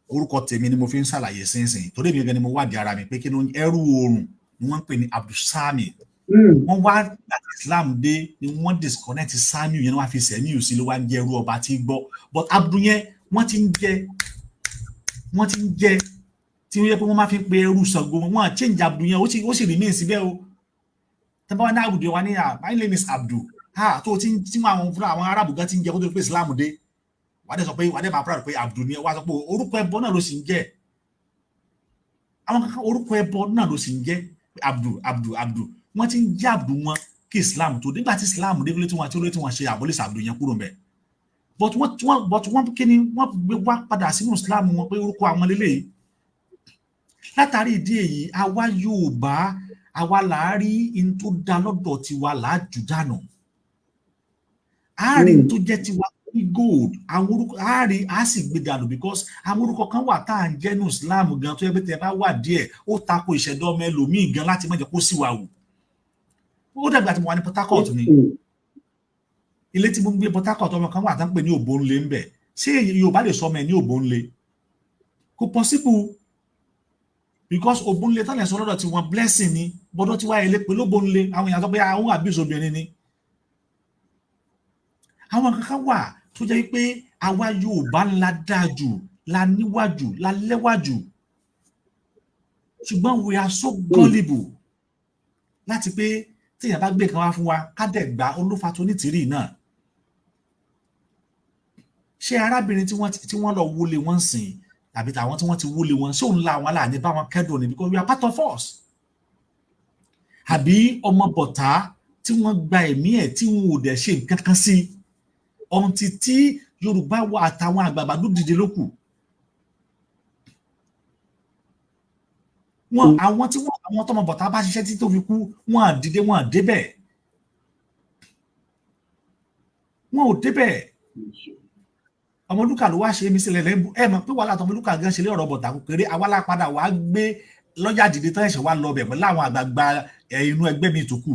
Orúkọ tèmi ni mo fi ń ṣàlàyé sínsìn, torí èmi gan ni mo wádìí ara mi pé kí ló ń ẹrú oòrùn ni wọ́n ń pè ní Abdulsami. Wọ́n wá láti Islam dé ni wọ́n disconnect Samiu yẹn, wọ́n á fi Semiu sí, ló wá ń jẹ́ ẹrú ọba tí gbọ́. But Abdu yẹn, wọ́n ti ń jẹ tí ó yẹ pé wọ́n máa fi ń pe ẹrú Ṣàngó. Wọ́n á change Abdu yẹn, ó sì remain síbẹ̀ o. Tẹ́bá wá ní Abdu yẹn, wá ní, "Ah, my name is Abdu." Ah, tó ti ń tí wọ́n àwọn fúnra àwọn Arábù gan ti ń jẹ kó tó pé Islam dé. Wàá dẹ̀ sọ pé wàá dẹ̀ máa proud pé Abdu ni ẹ. Wá sọ pé orúkọ ẹbọ náà ló sì ń jẹ́. Àwọn kankan, orúkọ ẹbọ náà ló sì ń jẹ́ Abdu, Abdu, Abdu. Wọ́n ti ń jẹ́ Abdu wọn kí Islam tó. Nígbà tí Islam dé, kílé tí wọ́n tí wọ́n ṣe abolish Abdu yẹn kúrò mbẹ̀? But wọ́n kí ni wọ́n gbé wá padà sínú Islam wọn pé orúkọ àwọn lélẹ́yìí. Látàrí ìdí èyí, àwa Yorùbá, àwa là á rí in tó da lọ́dọ̀ tiwa, là á jù dànù. Á rí in tó jẹ́ tiwa ní gold, àwọn orúkọ á rí, á sì gbé dànù, because àwọn orúkọ kan wà tá à ń jẹ́ ní Islam gan tó yẹ pé tẹ bá wà díẹ̀, ó tako ìṣẹ̀dá ọmọ ẹlòmíì gan láti má jẹ́ kó sì wà wù. Ó dàgbà tí mo wà ní Port Harcourt ni, ilé tí mo ń gbé Port Harcourt, ọmọ kan wà tá ń pè ní Òbónlé ń bẹ̀. Ṣé Yorùbá lè sọ ọmọ ẹ̀ ní Òbónlé? Kò possible, because Òbónlé tán lè sọ lọ́dọ̀ tí wọ́n, blessing ni. Bọ́dọ̀ tí wáyé lé pé lóbónlé, àwọn èèyàn sọ pé àwọn abuse obìnrin ni. Àwọn kankan wà tó jẹ́ pé àwa Yorùbá ńlá dáa jù, la níwájú, la lẹ́wájú, ṣùgbọ́n we are so gullible láti pé téèyàn bá gbé kan wá fún wa, ká dẹ̀ gbà. Olúfa tó nítìrí náà. Ṣé arábìnrin tí wọ́n lọ wọlé wọn sìn, tàbí tàwọn tí wọ́n ti wọlé wọn, ṣé òun la àwọn aláàní bá wọn kẹ́dùn ni? Because we are part of us. Àbí ọmọ bọ̀tá tí wọ́n gba ẹ̀mí ẹ̀, tí wọn ò dẹ̀ ṣe nǹkan kan sí ọ̀hún ti tí Yorùbá wa àtàwọn àgbààgbà ló dìde lókù wọn. Àwọn tí wọn, àwọn tọmọ bọ̀tá bá ṣiṣẹ́ tí tó fi kú, wọn à dìde, wọn à débẹ̀, wọn ò débẹ̀. Ọmọlúkà ló wá ṣe mí sílẹ̀ lẹ́nu. Ẹ mọ̀ pé wàhálà tọmọlúkà gan ṣe lé ọ̀rọ̀ bọ̀tà kékeré. Àwa la padà wàá gbé lọ́jà dìde tán, ẹ̀ṣẹ̀ wá lọ bẹ̀ pẹ̀lú àwọn àgbààgbà inú ẹgbẹ́ mi tó kù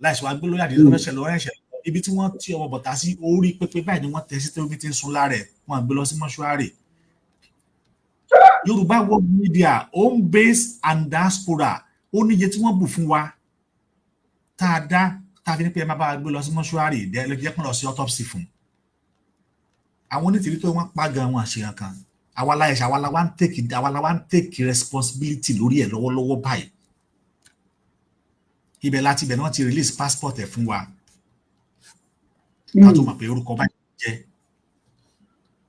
láìsí wàá gbé lọ́jà dìde tán, ẹ̀ṣẹ̀ lọ ẹ̀ṣẹ̀ ibi tí wọ́n ti ọmọ bọ̀tà sí orí pépé báyìí ni wọ́n tẹ̀ sí tí omi ti ń sun lára ẹ̀, wọ́n gbé lọ sí mọ́ṣúárì. Yorùbá World Media, home base and diaspora, ó níye tí wọ́n bù fún wa tá a dá, tá a fi ní pé ẹ má bá wa gbé lọ sí mọ́ṣúárì, jẹ́ kán lọ sí autopsy fún. Àwọn Onítìrí tó wọ́n pa gan, wọn àṣeyàn kan. Àwa la ẹ̀ṣẹ̀, àwa la wá ń take responsibility lórí ẹ̀ lọ́wọ́lọ́wọ́ báyìí. Ibẹ̀ láti ibẹ̀ ni wọ́n ti release passport ẹ̀ fún wa, ká tó mọ̀ pé orúkọ báyìí jẹ́.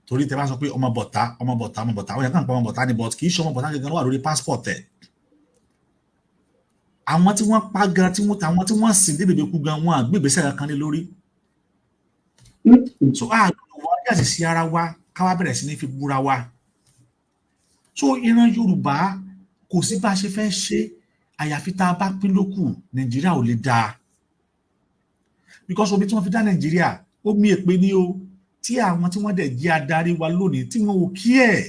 Torí tẹ bá sọ pé ọmọ bọ̀tá, ọmọ bọ̀tá, ọmọ bọ̀tá, àwọn yẹn kàn pa ọmọ bọ̀tá ni, but kì í ṣe ọmọ bọ̀tá gangan ló wà lórí passport ẹ̀. Àwọn tí wọ́n pa gan, tí wọ́n àwọn tí wọ́n sìn débèbè kú gan, wọn àgbègbèsẹ̀ kankan lé lórí. So a gbọ́dọ̀ wá yàtì sí ara wa, ká wá bẹ̀rẹ̀ sí ní fi búra wa. So ìran Yorùbá, kò sí bá a ṣe fẹ́ ṣe, àyàfi tá a bá pín lókù. Nàìjíríà ò lè dáa because omi tí wọ́n fi dá Nàìjíríà, omi èpè ni o, tí àwọn tí wọ́n dẹ̀ jẹ́ adarí wa lónìí tí wọ́n ò kí ẹ̀.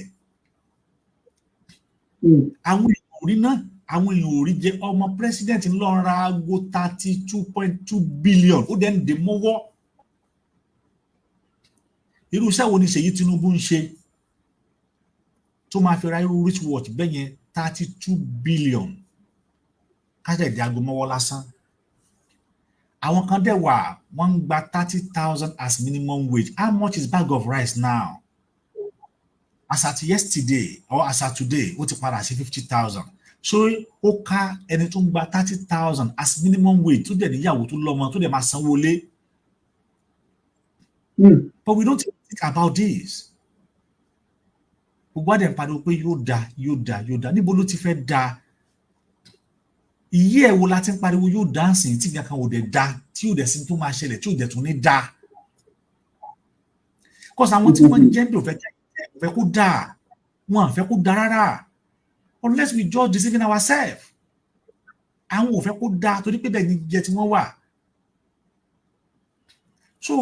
Àwọn èèyàn ò rí náà, àwọn èèyàn ò rí jẹ. Ọmọ president ń lọ ra aago 32.2 billion, ó dẹ̀ ń dè mọ́wọ́. Irú iṣẹ́ wo ni Ṣèyí Tinubu ń ṣe tó máa fi ra irú wristwatch bẹ́ẹ̀ yẹn, 32 billion, káṣẹ̀ di aago mọ́wọ́ lásán? Àwọn kan dẹ̀ wà, wọ́n ń gba 30,000 as minimum wage. How much is bag of rice now? As at yesterday or as at today, ó ti padà sí 50,000. So ó ká ẹni tó ń gba 30,000 as minimum wage, tó dẹ̀ níyàwó, tó lọ́mọ, tó dẹ̀ máa sanwó lé. But we don't think about this. Gbogbo àdẹ̀ ń pariwo pé yóò da, yóò da, yóò da. Níbo ló ti fẹ́ da? Ìyí ẹ̀ wo la ti ń pariwo yóò dá ǹsìn tí nǹkan kan ò dẹ̀ da, tí ò dẹ̀ sí tó máa ṣẹlẹ̀, tí ò dẹ̀ tún ní da? 'Cause àwọn tí wọ́n jẹ́ bí ò fẹ́ kó dáa, wọn à fẹ́ kó da rárá, unless we just deceiving ourselves. Àwọn ò fẹ́ kó dáa torí pé bẹ́ẹ̀ ni jẹ́ tí wọ́n wà. So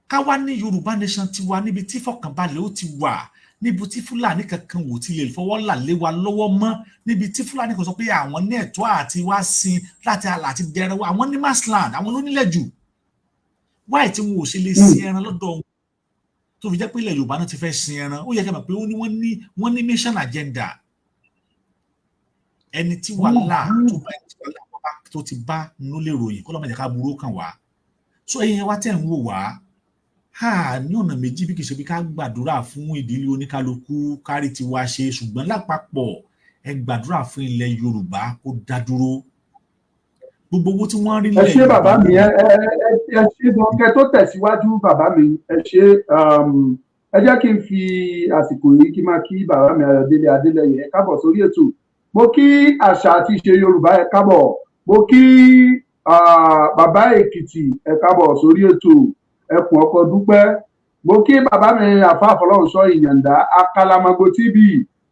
ká wá ní Yorùbá nation tiwa, níbi tí fọkànbalẹ̀ ó ti wà, níbi tí Fúlàní kankan ò ti lè fọwọ́ là lé wa lọ́wọ́ mọ́, níbi tí Fúlàní kan sọ pé àwọn ní ẹ̀tọ́ àti wá sin láti àlà àti dẹrẹ wa. Àwọn ní marshland, àwọn ló nílẹ̀ jù. Wáyé tí wọn ò ṣe lè sin ẹran lọ́dọ̀ wọn, tó fi jẹ́ pé ilẹ̀ Yorùbá náà ti fẹ́ sin ẹran? Ó yẹ kí ẹ mọ̀ pé ó ní wọ́n ní mission agenda. Ẹni tí wàhálà tó bá, ẹni tí wàhálà tó ti bá ló lè ròyìn kó lọ́mọdé ká burú kàn wá. So ẹ̀yin wa tẹ̀ ń wò wá, a ní ọ̀nà méjì bí kì í ṣe bí ká gbàdúrà fún ìdílé oníkálukú kárí tiwa ṣe, ṣùgbọ́n lápapọ̀, ẹ gbàdúrà fún ilẹ̀ Yorùbá kó dá dúró. Gbogbo owó tí wọ́n rí Ẹ ṣé, bàbá mi. Ẹ ṣé gan. Kẹ́ tó tẹ̀síwájú, bàbá mi, ẹ ṣé. Ẹ jẹ́ kí n fi àsìkò yìí kí n máa kí bàbá mi Ayọ̀délé Adélẹ́yẹ. Ẹ káàbọ̀ sórí ètò. Mo kí àṣà àti ìṣe Yorùbá, ẹ káàbọ̀. Mo kí bàbá Èkìtì, ẹ káàbọ̀ sórí ètò. Ẹkùn ọkọ dúpẹ́. Mo kí bàbá mi Àfa Àfọlọ́runṣọ́ Ìyàndá Akalamago TV,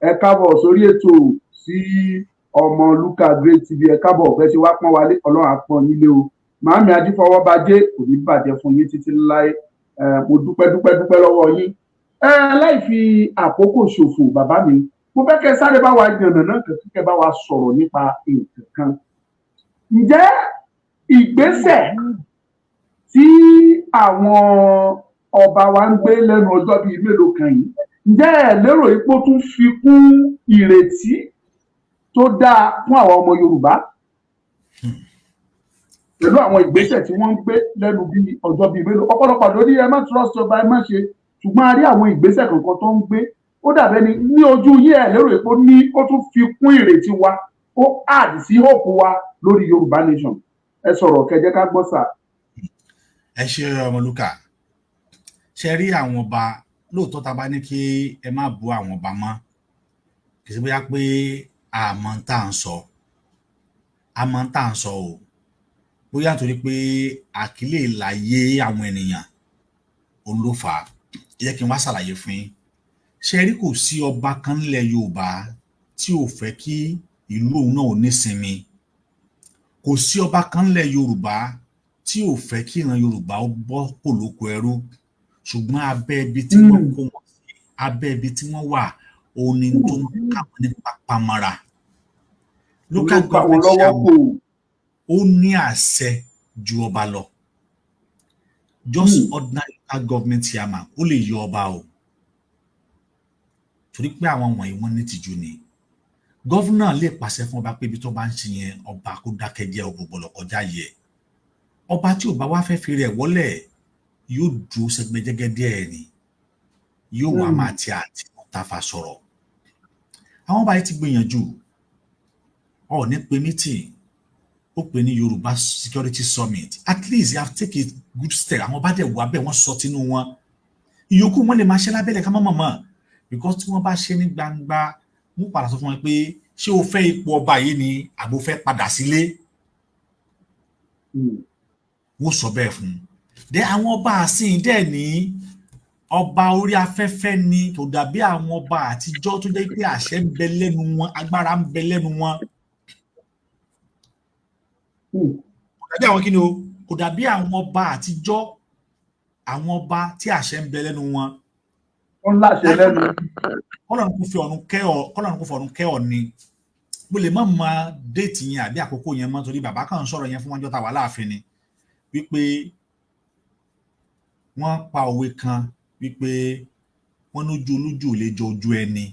ẹ káàbọ̀ sórí ètò. Sí ọmọ Luka Great TV, ẹ káàbọ̀. Bẹ́ẹ̀ ṣe wá pọ́n wálé, Ọlọ́run á pọ́n nílé o. Màámi Ajífọwọ́bajé, kò ní bàjẹ́ fún yín títí láé. Mo dúpẹ́, dúpẹ́, dúpẹ́ lọ́wọ́ yín. Láì fi àkókò ṣòfò, bàbá mi, mo fẹ́ kẹ́ sáré bá wa yànnà náà, kẹ́ bá wa sọ̀rọ̀ nípa nǹkan kan. Ǹjẹ́ ìgbésẹ̀ tí àwọn ọba wa ń gbé lẹ́nu ọjọ́ bíi mélòó kan yìí, ǹjẹ́ ẹ lérò ipò tún fi kún ìrètí tó dáa fún àwọn ọmọ Yorùbá pẹ̀lú àwọn ìgbésẹ̀ tí wọ́n ń gbé lẹ́nu bíi ọjọ́ bíi mélòó? Ọ̀pọ̀lọpọ̀ lórí ẹ má trust ọba, ẹ má ṣe, ṣùgbọ́n a rí àwọn ìgbésẹ̀ kankan tó ń gbé, ó dàbẹ́ ni ní ojú yín, ẹ lérò pé ní ó tún fi kún ìrètí wa, ó add sí hope wa lórí Yorùbá nation? Ẹ sọ̀rọ̀ kẹjẹ ká gbọ́ sà. Ẹ ṣe, Ọmọlúkà. Ṣe rí àwọn ọba, lóòótọ́, tá a bá ní kí ẹ má bú àwọn ọba mọ́, kì í ṣe bóyá pé àmọ́ tá à ń sọ, àmọ́ tá à ń sọ o, bóyá nítorí pé àkílè láyé àwọn ènìyàn òun ló fà á. Ẹ jẹ́ kí n wá ṣàlàyé fún yín. Ṣe rí, kò sí ọba kan nílẹ̀ Yorùbá tí ò fẹ́ kí ìlú òun náà ò nísinmi. Kò sí ọba kan nílẹ̀ Yorùbá tí ò fẹ́ kí ìran Yorùbá ó bọ́ kò lóko ẹrú, ṣùgbọ́n abẹ́ ibi tí wọ́n kó wọn sí, abẹ́ ibi tí wọ́n wà, òun ni tó ń kà wọ́n ní pápámọ́ra. Local government chairman ó ní àṣẹ ju ọba lọ. Just ordinary local government chairman, ó lè yọ ọba o, torí pé àwọn wọ̀nyí, wọ́n ní tìjú ni. Governor lè pàṣẹ fún ọba pé ibi tó bá ń ṣe yẹn, ọba kó dákẹ́ jẹ́, ọgbọ̀n gbọ́dọ̀ kọjá yẹ. Ọba tí ò bá wá fẹ́ fi rẹ̀ wọ́lẹ̀ yóò dúró sẹ́gbẹ́jẹ́gẹ́dẹ́ ẹ̀ ni. Yóò wá máa ti àti Tafa sọ̀rọ̀. Àwọn ọba yìí ti gbìyànjú. Ọọ̀ni pe meeting, ó pè ní Yorùbá Security Summit. At least you have taken a good step. Àwọn ọba dẹ̀ wá bẹ́ẹ̀, wọ́n sọ tinú wọn. Ìyókù wọn lè máa ṣe lábẹ́lẹ̀ ká má mọ̀ mọ̀, because tí wọ́n bá ṣe ní gbangba, wọ́n padà sọ fún wọn pé, ṣé o fẹ́ ipò ọba yìí ni àbò fẹ́ padà sílé? Wọ́n sọ bẹ́ẹ̀ fún un. Dẹ àwọn ọba àsìn dẹ̀ ní ọba orí afẹ́fẹ́ ni, kò dàbí àwọn ọba àtijọ́ tó jẹ́ pé àṣẹ ń bẹ lẹ́nu wọn, agbára ń bẹ lẹ́nu wọn. Kò dàbí àwọn kíni o, kò dàbí àwọn ọba àtijọ́, àwọn ọba tí àṣẹ ń bẹ lẹ́nu wọn. Wọ́n láṣẹ lẹ́nu. Kọ́lọ́run kò fọ̀run kẹ́ ọ ni. Mo lè má mọ date yẹn àbí àkókò yẹn mọ́, torí bàbá kan ń sọ̀rọ̀ yẹn fún wọn jọ́ta wà láàfin ni, wípé wọ́n pa òwe kan wípé wọ́n lójú olójú ò lè jọ ojú ẹni.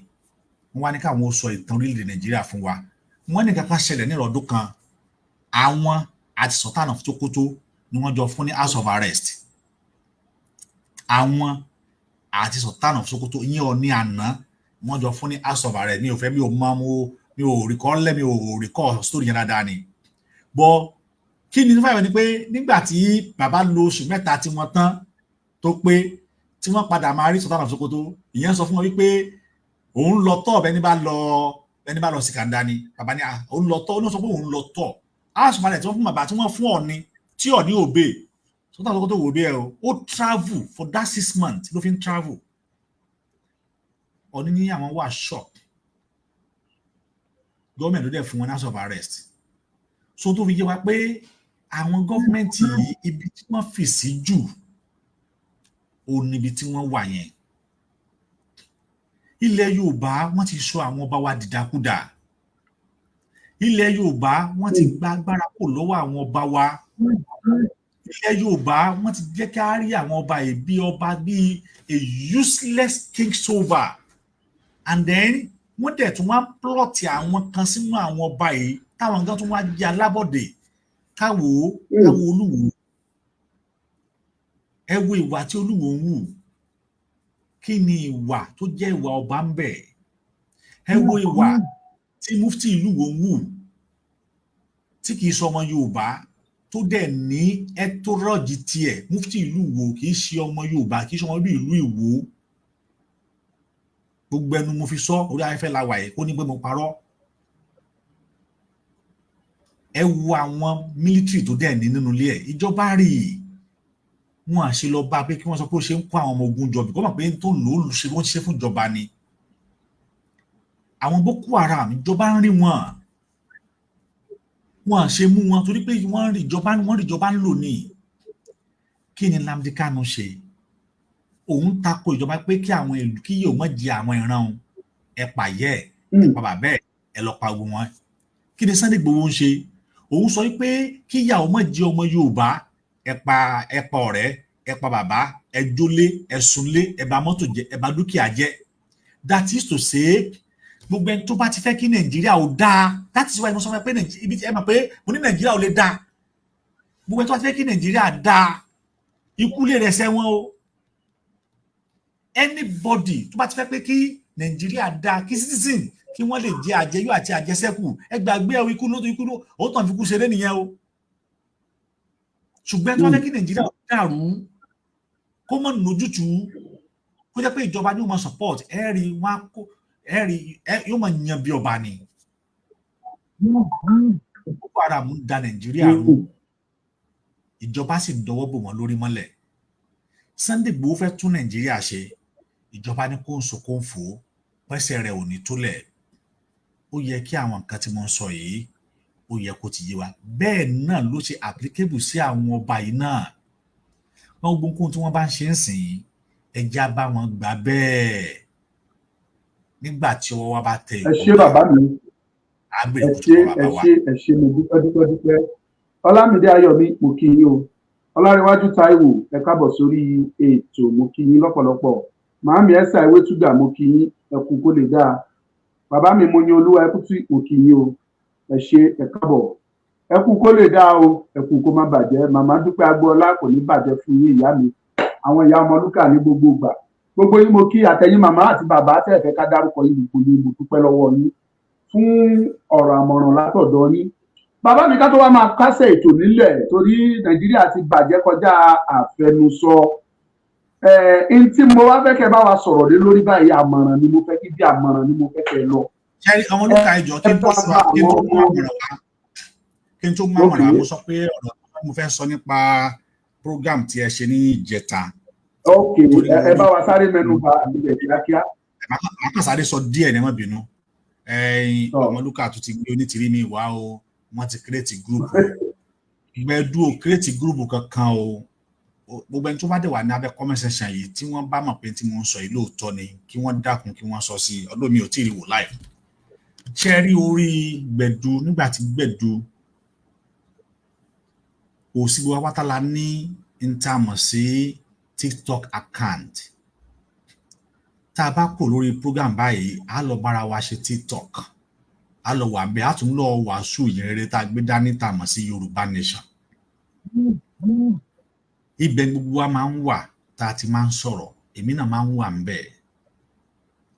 Wọ́n wá ní káwọn ó sọ ìtàn orílẹ̀-èdè Nàìjíríà fún wa. Wọ́n ní kankan ṣẹlẹ̀ ní ìrọ̀dún kan, àwọn àti Sultan of Sokoto ni wọ́n jọ fún ní house of arrest. Àwọn àti Sultan of Sokoto, ìyẹn Ọọ̀ni àná, wọ́n jọ fún ní house of arrest. Mi ò fẹ́, mi ò mọ, mo mi ò recall lẹ́, mi ò recall story yẹn dáadáa ni. Bọ́ kí ni fáwọn ni pé nígbà tí bàbá lo oṣù 3 tí wọ́n tán tó pé tí wọ́n padà máa rí Sultan of Sokoto, ìyẹn sọ fún wọn wípé òun lọ tọ́ ẹni bá lọ sí kàńdá ni. Bàbá ní òun lọ tọ́, ó ní sọ pé òun lọ tọ́ house of arrest tí wọ́n fún bàbá, tí wọ́n fún Ọọ̀ni, tí Ọọ̀ni ò bè. Sultan of Sokoto wò bí ẹ o, ó travel for that 6 months ló fi ń travel. Ọọ̀ni ní àwọn wà shock, gọ́ọ̀mẹ̀ntì ló dẹ̀ fún wọn ní house of arrest. So tó fi yé wa pé àwọn gọ́ọ̀mẹ̀ntì yìí, ibi tí wọ́n fì sí jù ó níbi tí wọ́n wà yẹn. Ilẹ̀ Yorùbá, wọ́n ti sọ àwọn ọba wa dìdàkudà. Ilẹ̀ Yorùbá, wọ́n ti gba agbára kò lọ́wọ́ àwọn ọba wa. Ilẹ̀ Yorùbá, wọ́n ti jẹ́ ká rí àwọn ọba yìí bí ọba bíi a useless king sover, and then wọ́n dẹ̀ tún wá plot àwọn kan sínú àwọn ọba yìí táwọn gan tún wá jẹ́ alábọ̀dé. Káwo, káwo Olúwo, ẹ wo ìwà tí Olúwo ń wù. Kí ni ìwà tó jẹ́ ìwà ọba ń bẹ̀? Ẹ wo ìwà tí mufti ìlú wo ń wù, tí kìí sọ ọmọ Yorùbá, tó dẹ̀ ní ẹtọ́rọ̀jì tiẹ̀. Mufti ìlú wo kìí ṣe ọmọ Yorùbá, kìí ṣe ọmọ bí ìlú Ìwó. Gbogbo ẹnu mo fi sọ, orí afẹ́fẹ́ la wà yìí, kó ní pé mo parọ́. Ẹ wo àwọn military tó dẹ̀ ní nínú ilé ẹ̀. Ìjọba rí i, wọn à ṣe lọ bá pé kí wọ́n sọ pé ó ṣe ń kó àwọn ọmọ ogun jọ bí kò mọ̀ pé tó lò ó ṣe wọ́n ṣe fún ìjọba ni. Àwọn Boko Haram, ìjọba ń rí wọn, wọn à ṣe mú wọn torí pé wọ́n rí ìjọba, wọ́n rí ìjọba ń lò ní. Kí ni Nnamdi Kanu ṣe? Òun tako ìjọba pé kí àwọn ìlú kí yóò mọ̀ jẹ àwọn ìran òun. Ẹ pààyẹ́ ẹ, pa bàbá ẹ, ẹ lọ pa ogun wọn. Kí ni Sunday Igboho ń ṣe? Òun sọ pé kíyàwó mọ̀ jẹ ọmọ Yorùbá, ẹ pa, ẹ pa ọ̀rẹ́, ẹ pa bàbá, ẹ jólé, ẹ sunlé, ẹ bà mọ́tò jẹ́, ẹ bà dúkìá jẹ́. That is to say, gbogbo ẹni tó bá ti fẹ́ kí Nàìjíríà ò dáa, that is why mo sọ fún ẹ pé ibi tí ẹ mọ̀ pé mo ní Nàìjíríà ò lè dáa, gbogbo ẹni tó bá ti fẹ́ kí Nàìjíríà dáa, ikú lè rẹ̀ sẹ́wọ̀n o. Anybody tó bá ti fẹ́ pé kí Nàìjíríà dáa, kí citizen kí wọ́n lè jẹ àjẹyó àti àjẹsẹ́kù, ẹ gbàgbé ẹ, ikú ló ikú ló ó tàn fi kú ṣeré nìyẹn o. Ṣùgbọ́n tó bá fẹ́ kí Nàìjíríà dàrú, kó mọ̀ nójútùú, kó jẹ́ pé ìjọba ní ó máa support, ẹ rí wọn kó ẹ rí ẹ yóò máa yan bí ọba ni. Boko Haram ń da Nàìjíríà rú, ìjọba sì dọwọ́ bò wọ́n lórí mọ́lẹ̀. Sunday Igboho fẹ́ tún Nàìjíríà ṣe, ìjọba ní kó ń so kó ń fò ó pẹ́sẹ̀ rẹ̀ ò ní tólẹ̀. Ó yẹ kí àwọn nǹkan tí mo ń sọ yìí, ó yẹ kó ti yé wa. Bẹ́ẹ̀ náà ló ṣe applicable sí àwọn ọba yìí náà. Wọn gbogbo ohun tí wọ́n bá ń ṣe ń sìn, ẹja bá wọn gbà bẹ́ẹ̀. Nígbà tí ọwọ́ wa bá tẹ Ẹ ṣé, bàbá mi. Ẹ ṣé, ẹ ṣé, ẹ ṣé, mo dúpẹ́, dúpẹ́, dúpẹ́. Ọlámídé Ayọ̀mí, mo kí yín o. Ọlárẹ̀wájú Táíwò, ẹ káàbọ̀ sórí ètò, mo kí yín lọ́pọ̀lọpọ̀. Màámi Ẹsà Ewétúgà, mo kí yín, ẹ kú kó lè dáa. Bàbá mi, mo ní Olúwa Ẹkútì, mo kí yín o. Ẹ ṣé, ẹ káàbọ̀. Ẹ kú kó lè dáa o, ẹ kú kó má bàjẹ́. Màmá Dúpẹ́ Agboola, kò ní bàjẹ́ fún yín, ìyá mi, àwọn ìyá Ọmọlúkà ní gbogbo ìgbà. Gbogbo Gbogbo yín mo kí, àtẹ̀yin màmá àti bàbá tẹ́ fẹ́ ká dárúkọ yín, gbogbo yín mo dúpẹ́ lọ́wọ́ yín fún ọ̀rọ̀ àmọ̀ràn látọ̀dọ̀ yín. Bàbá mi, ká tó wá máa kásẹ̀ ètò nílẹ̀, torí Nàìjíríà ti bàjẹ́ kọjá àfẹnusọ, ẹ n tí mo wá fẹ́ kẹ́ bá wa sọ̀rọ̀ lé lórí báyìí, àmọ̀ràn ni mo fẹ́ kí bí àmọ̀ràn ni mo fẹ́ kẹ́ lọ. Ṣẹ́rí Ọmọlúkà, ìjọ kí n tó sọ, kí n tó mú àmọ̀ràn wá, kí n tó mú àmọ̀ràn wá, mo sọ pé ọ̀rọ̀ mo fẹ́ sọ nípa program tí ẹ ṣe ní ìjẹta. Ok, ẹ bá wa sáré mẹ́nu bà àbílẹ̀ kíákíá. Màá kàn sáré sọ díẹ̀ ní, má bínú. Ọmọlúkà tó ti gbé Onítìrí mi wá o, wọ́n ti create group. Gbẹdú ò create group kankan o. Gbogbo ẹni tó bá dẹ̀ wà ní abẹ́ comment section yìí, tí wọ́n bá mọ̀ pé tí mo ń sọ yìí lóòótọ́ ni, kí wọ́n dákun, kí wọ́n sọ sí i. Ọdún mi ò tí ì rí wò live. Ṣé rí orí Gbẹ̀du, nígbà tí Gbẹ̀du kò sí, gbogbo apáta la ní n tá a mọ̀ sí TikTok account. Tá a bá kò lórí program báyìí, á lọ bára wa ṣe TikTok, á lọ wà bẹ́ẹ̀, á tún lọ wàásù ìyìnrere tá a gbé dání tá a mọ̀ sí Yorùbá Nation. Ibẹ̀ gbogbo wa máa ń wà tá a ti máa ń sọ̀rọ̀. Èmi náà máa ń wà ń bẹ̀.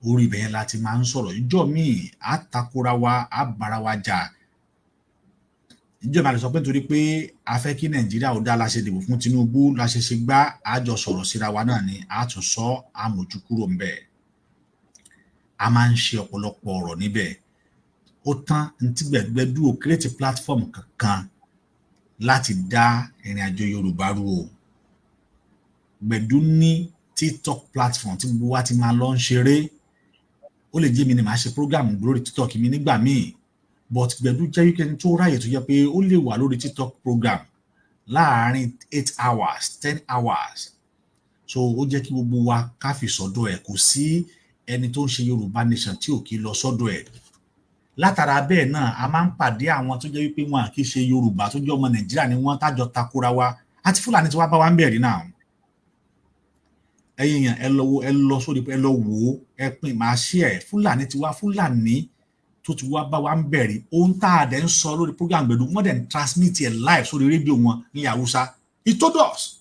Orí ibẹ̀ yẹn la ti máa ń sọ̀rọ̀. Ìjọ míì, á takora wa, á bára wa jà. Ìjọba lè sọ pé nítorí pé a fẹ́ kí Nàìjíríà ó dá la ṣe dìbò fún Tinubu, la ṣe ṣe gbá. Àjọ sọ̀rọ̀ síra wa náà ni, a tún sọ àmójú kúrò ń bẹ̀. A máa ń ṣe ọ̀pọ̀lọpọ̀ ọ̀rọ̀ níbẹ̀. Ó tán. Ntí Gbẹ̀du ò create platform kankan láti dá ìrìn àjò Yorùbá rú o. Gbẹ̀du ní TikTok platform tí gbogbo wa ti máa lọ ń ṣeré. Ó lè jẹ́ mi ni màá ṣe program lórí TikTok mi nígbà míì, but Gbẹ̀du jẹ́ wípé ẹni tó ráyè tó jẹ́ pé ó lè wà lórí TikTok program láàárín 8 hours, 10 hours. So ó jẹ́ kí gbogbo wa ká fi sọ́dọ̀ ẹ̀. Kò sí ẹni tó ń ṣe Yorùbá Nation tí ò kí lọ sọ́dọ̀ ẹ̀. Látara bẹ́ẹ̀ náà, a máa ń pàdé àwọn tó jẹ́ wípé wọn kì í ṣe Yorùbá, tó jẹ́ ọmọ Nàìjíríà ni wọ́n, tájọ takora wa àti Fúlàní tí wàá bá wa ń bẹ̀rẹ̀ náà. Ẹ̀yin èèyàn, ẹ lọ wo, ẹ lọ sórí, ẹ lọ wò ó, ẹ pín, màá ṣí ẹ. Fúlàní ti wá, Fúlàní tó ti wá bá wa ń bẹ̀rẹ̀. Ohun tá a dẹ̀ ń sọ lórí program Gbẹ̀du, wọ́n dẹ̀ ń transmit ẹ̀ live sórí rédíò wọn ní Haúsá. He told us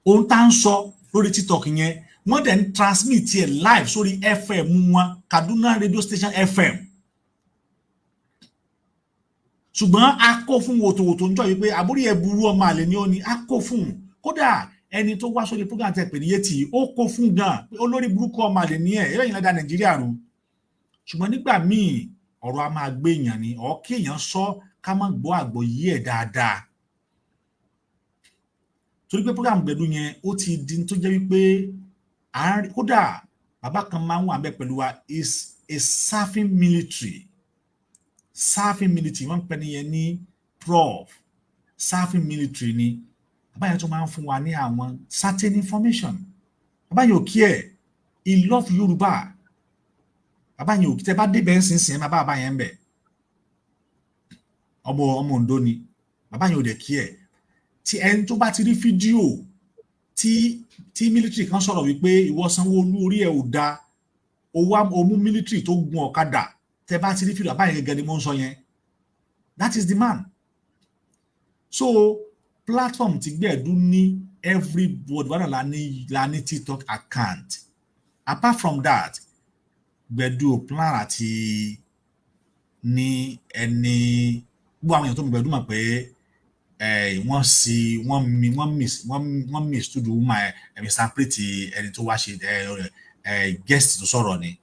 ohun tá a ń sọ lórí TikTok yẹn, wọ́n dẹ̀ ń transmit ẹ̀ live sórí FM wọn, Kaduna radio station FM. Ṣùgbọ́n a kó fún wòtòwòtò ń jọ yìí pé àbúrò ẹ̀ burú, ọmọ àlè ni ó ní. A kó fún un. Kódà ẹni tó wá sórí program tẹ pè ní Yétì, ó kó fún gan, olórí burúkú, ọmọ àlè ní ẹ, ẹ̀yìn lẹ́dà Nàìjíríà rú. Ṣùgbọ́n nígbà míì, ọ̀rọ̀ a máa gbé èèyàn ni ọ̀ kí èèyàn sọ ká má gbọ́ àgbọ́yé ẹ̀ dáadáa, torí pé program Gbẹ̀du yẹn, ó ti di tó jẹ́ wípé kódà bàbá kan máa ń wà bẹ́ẹ̀ pẹ̀lú wa, is a serving military, serving military. Wọ́n ń pè nìyẹn ní prof, serving military ni. Bàbá yẹn tó máa ń fún wa ní àwọn certain information. Bàbá yẹn ò kí ẹ̀, he love Yorùbá. Bàbá yẹn ò kí. Tẹ bá débẹ̀ ń sìn sìn, ẹ máa bá bàbá yẹn ń bẹ̀. Ọmọ Oǹdó ni. Bàbá yẹn ò dẹ̀ kí ẹ̀. Tí ẹni tó bá ti rí fídíò tí military kan sọ̀rọ̀ wípé ìwọ Sanwó-Olú, orí ẹ̀ ò da, owó omú military tó gun ọ̀kadà, tẹ bá ti rí fídíò, bàbá yẹn gẹ́gẹ́ ni mo ń sọ yẹn. That is the man. So platform tí Gbẹ̀du ní, everybody wà náà la ní TikTok account. Apart from that, Gbẹ̀du ò plan àti ní ẹni. Gbogbo àwọn èèyàn tó mọ̀ Gbẹ̀du mọ̀ pé wọ́n sì wọ́n mi wọ́n miss wọ́n miss to the woman ẹ misinterpret ẹni tó wá ṣe ẹ guest tó sọ̀rọ̀ ni.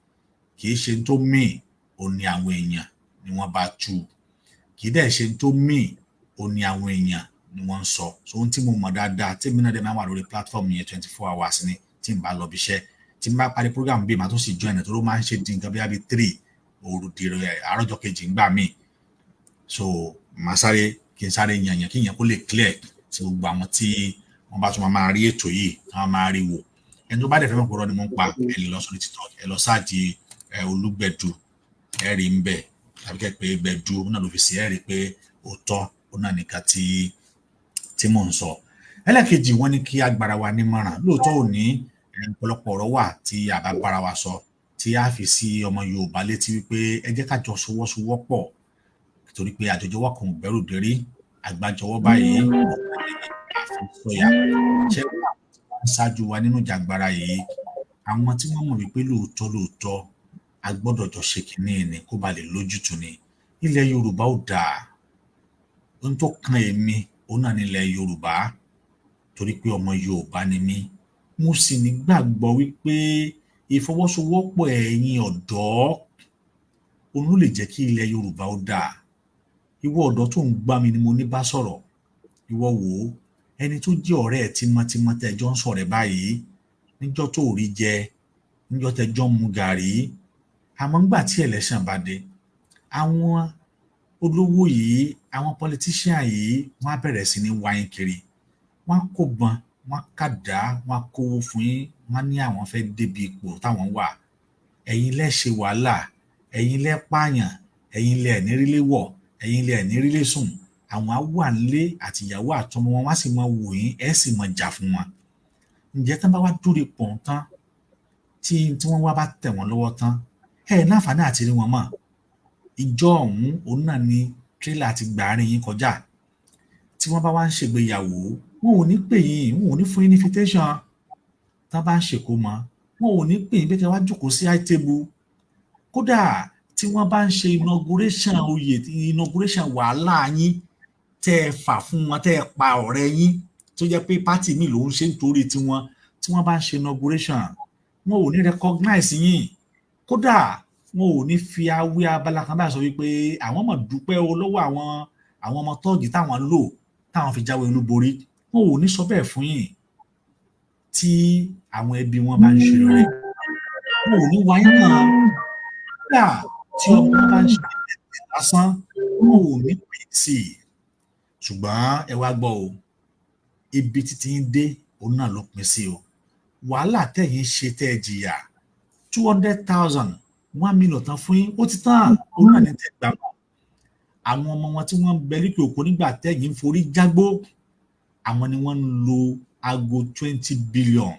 Kì í ṣe tó mì ò ní àwọn èèyàn ni wọ́n bá tú, kì í dẹ̀ ṣe tó mì ò ní àwọn èèyàn ni wọ́n ń sọ. So ohun tí mo mọ̀ dáadáa, tí èmi náà dẹ̀ máa wà lórí platform yẹn 24 hours ni. Tí n bá lọ bí iṣẹ́, tí n bá parí program bíi, màá tún sì join ẹ̀, tó ló máa ń ṣe di nǹkan bí i 3 òru di àárọ̀jọ́ kejì ń gbà míì. So màá sáré kí n sáré yànyàn kí yẹn kó lè clear tí gbogbo àwọn tí wọ́n bá tún máa rí ètò yìí, tí wọ́n máa rí wò. Ẹni tó bá dẹ̀ fẹ́ mọ̀ pé irọ́ ni mo ń pa, ẹ lè lọ sórí TikTok, ẹ lọ search ẹ Olúgbẹ̀du, ẹ rí ń bẹ̀, tàbí kẹ́ pé Gbẹ̀du náà ló fi sí, ẹ rí pé òótọ́ ó náà nìkan tí mò ń sọ. Ẹlẹ́kejì, wọ́n ní kí agbára wa nímọ̀ràn. Lóòótọ́, òní ọ̀pọ̀lọpọ̀ ọ̀rọ̀ wà tí a bá bára wa sọ, tí a fi sí ọmọ Yorùbá létí wípé ẹ jẹ́ ká jọ sọwọ́sowọ́pọ̀, torí pé àjọjọwọ́ kan ò bẹ́rù dérí, àgbájọwọ́ báyìí àfi sọ̀yà. Ṣé wọ́n Ń ṣáájú wa nínú ìjàngbara yìí, àwọn tí wọ́n mọ̀ wípé lóòótọ́ lóòótọ́ a gbọ́dọ̀ jọ ṣe kínní ni kó ba lè lójútùú ni. Ilẹ̀ Yorùbá ò dáa. Ohun tó kan èmi òun náà nílẹ̀ Yorùbá, torí pé ọmọ Yorùbá ni mí. Mo sì nígbàgbọ́ wípé ìfọwọ́sowọ́pọ̀ ẹ̀yin ọ̀dọ́ òun ló lè jẹ́ kí ilẹ̀ Yorùbá ó dáa. Ìwọ ọ̀dọ́ tó ń gbá mi ni mo ní bá sọ̀rọ̀. Ìwọ wò ó, ẹni tó jẹ́ ọ̀rẹ́ ẹ̀ tímọ́tímọ́, tẹ́ ẹ jọ ń sọ̀rẹ́ báyìí níjọ́ tó rí jẹ, níjọ́ tẹ́ jọ ń mu gàrí, àmọ́ ńgbà tí election bá dé, àwọn olówó yìí, àwọn politician yìí, wọ́n á bẹ̀rẹ̀ sí ní wáyín kiri. Wọ́n á kó bọn, wọ́n á kàdá, wọ́n á kówó fún yín. Wọ́n á ní àwọn fẹ́ débi ipò táwọn wà. Ẹ̀yin lẹ́ ṣe wàhálà, ẹ̀yin lẹ́ pààyàn, ẹ̀yin lẹ́ ní rílé wọ̀, ẹ̀yin lẹ́ ní rílé sùn. Àwọn á wà nílé àtìyàwó àtọmọ wọn, wọ́n á sì máa wò yín, ẹ̀ sì máa jà fún wọn. Ǹjẹ́ tán bá wá dórí pọ̀ tán, tí wọ́n wá bá tẹ̀ wọ́n lọ́wọ́ tán, ẹ̀ láǹfààní àti rí wọn mọ́. Ìjọ ọ̀hún òun náà ni tírélà ti gbà àárín yín kọjá. Tí wọ́n bá wá ń ṣègbéyàwó, wọn ò ní pè yín, wọn ò ní fún yín ní invitation. Tán bá ń ṣèkómọ, wọn ò ní pè yín pé kẹ́ wá jókòó sí high table. Kódà tí wọ́n bá ń ṣe inauguration oyè, inauguration wàhálà yín tẹ́ ẹ fà fún wọn, tẹ́ ẹ pa ọ̀rẹ́ yín tó jẹ́ pé party mi ló ń ṣe nítorí tiwọn, tí wọ́n bá ń ṣe inauguration, wọn ò ní recognize yín. Kódà wọn ò ní fi awé abala kan báyìí sọ wípé àwọn mọ̀ dúpẹ́ o lọ́wọ́ àwọn ọmọ tọ́ọ̀gì táwọn lò táwọn fi jáwé olúborí. Wọn ò ní sọ bẹ́ẹ̀ fún yín. Tí àwọn ẹbí wọn bá ń ṣe rere, wọn ò ní wáyé kan. Kódà tí ọmọ wọn bá ń ṣe lásán, wọn ò ní pè sí i. Ṣùgbọ́n ẹ wá gbọ́ o, ibi títí ń dé òun náà ló pin sí o. Wàhálà tẹ̀yìn ṣe, tẹ́ ẹ jìyà, 200,000, 1 million tán fún yín, ó ti tán. Òun náà ní tẹ́ gbà wọ́n. Àwọn ọmọ wọn tí wọ́n ń bẹ lókè òkun nígbà tẹ̀yìn ń forí jágbó, àwọn ni wọ́n ń lo aago 20 billion,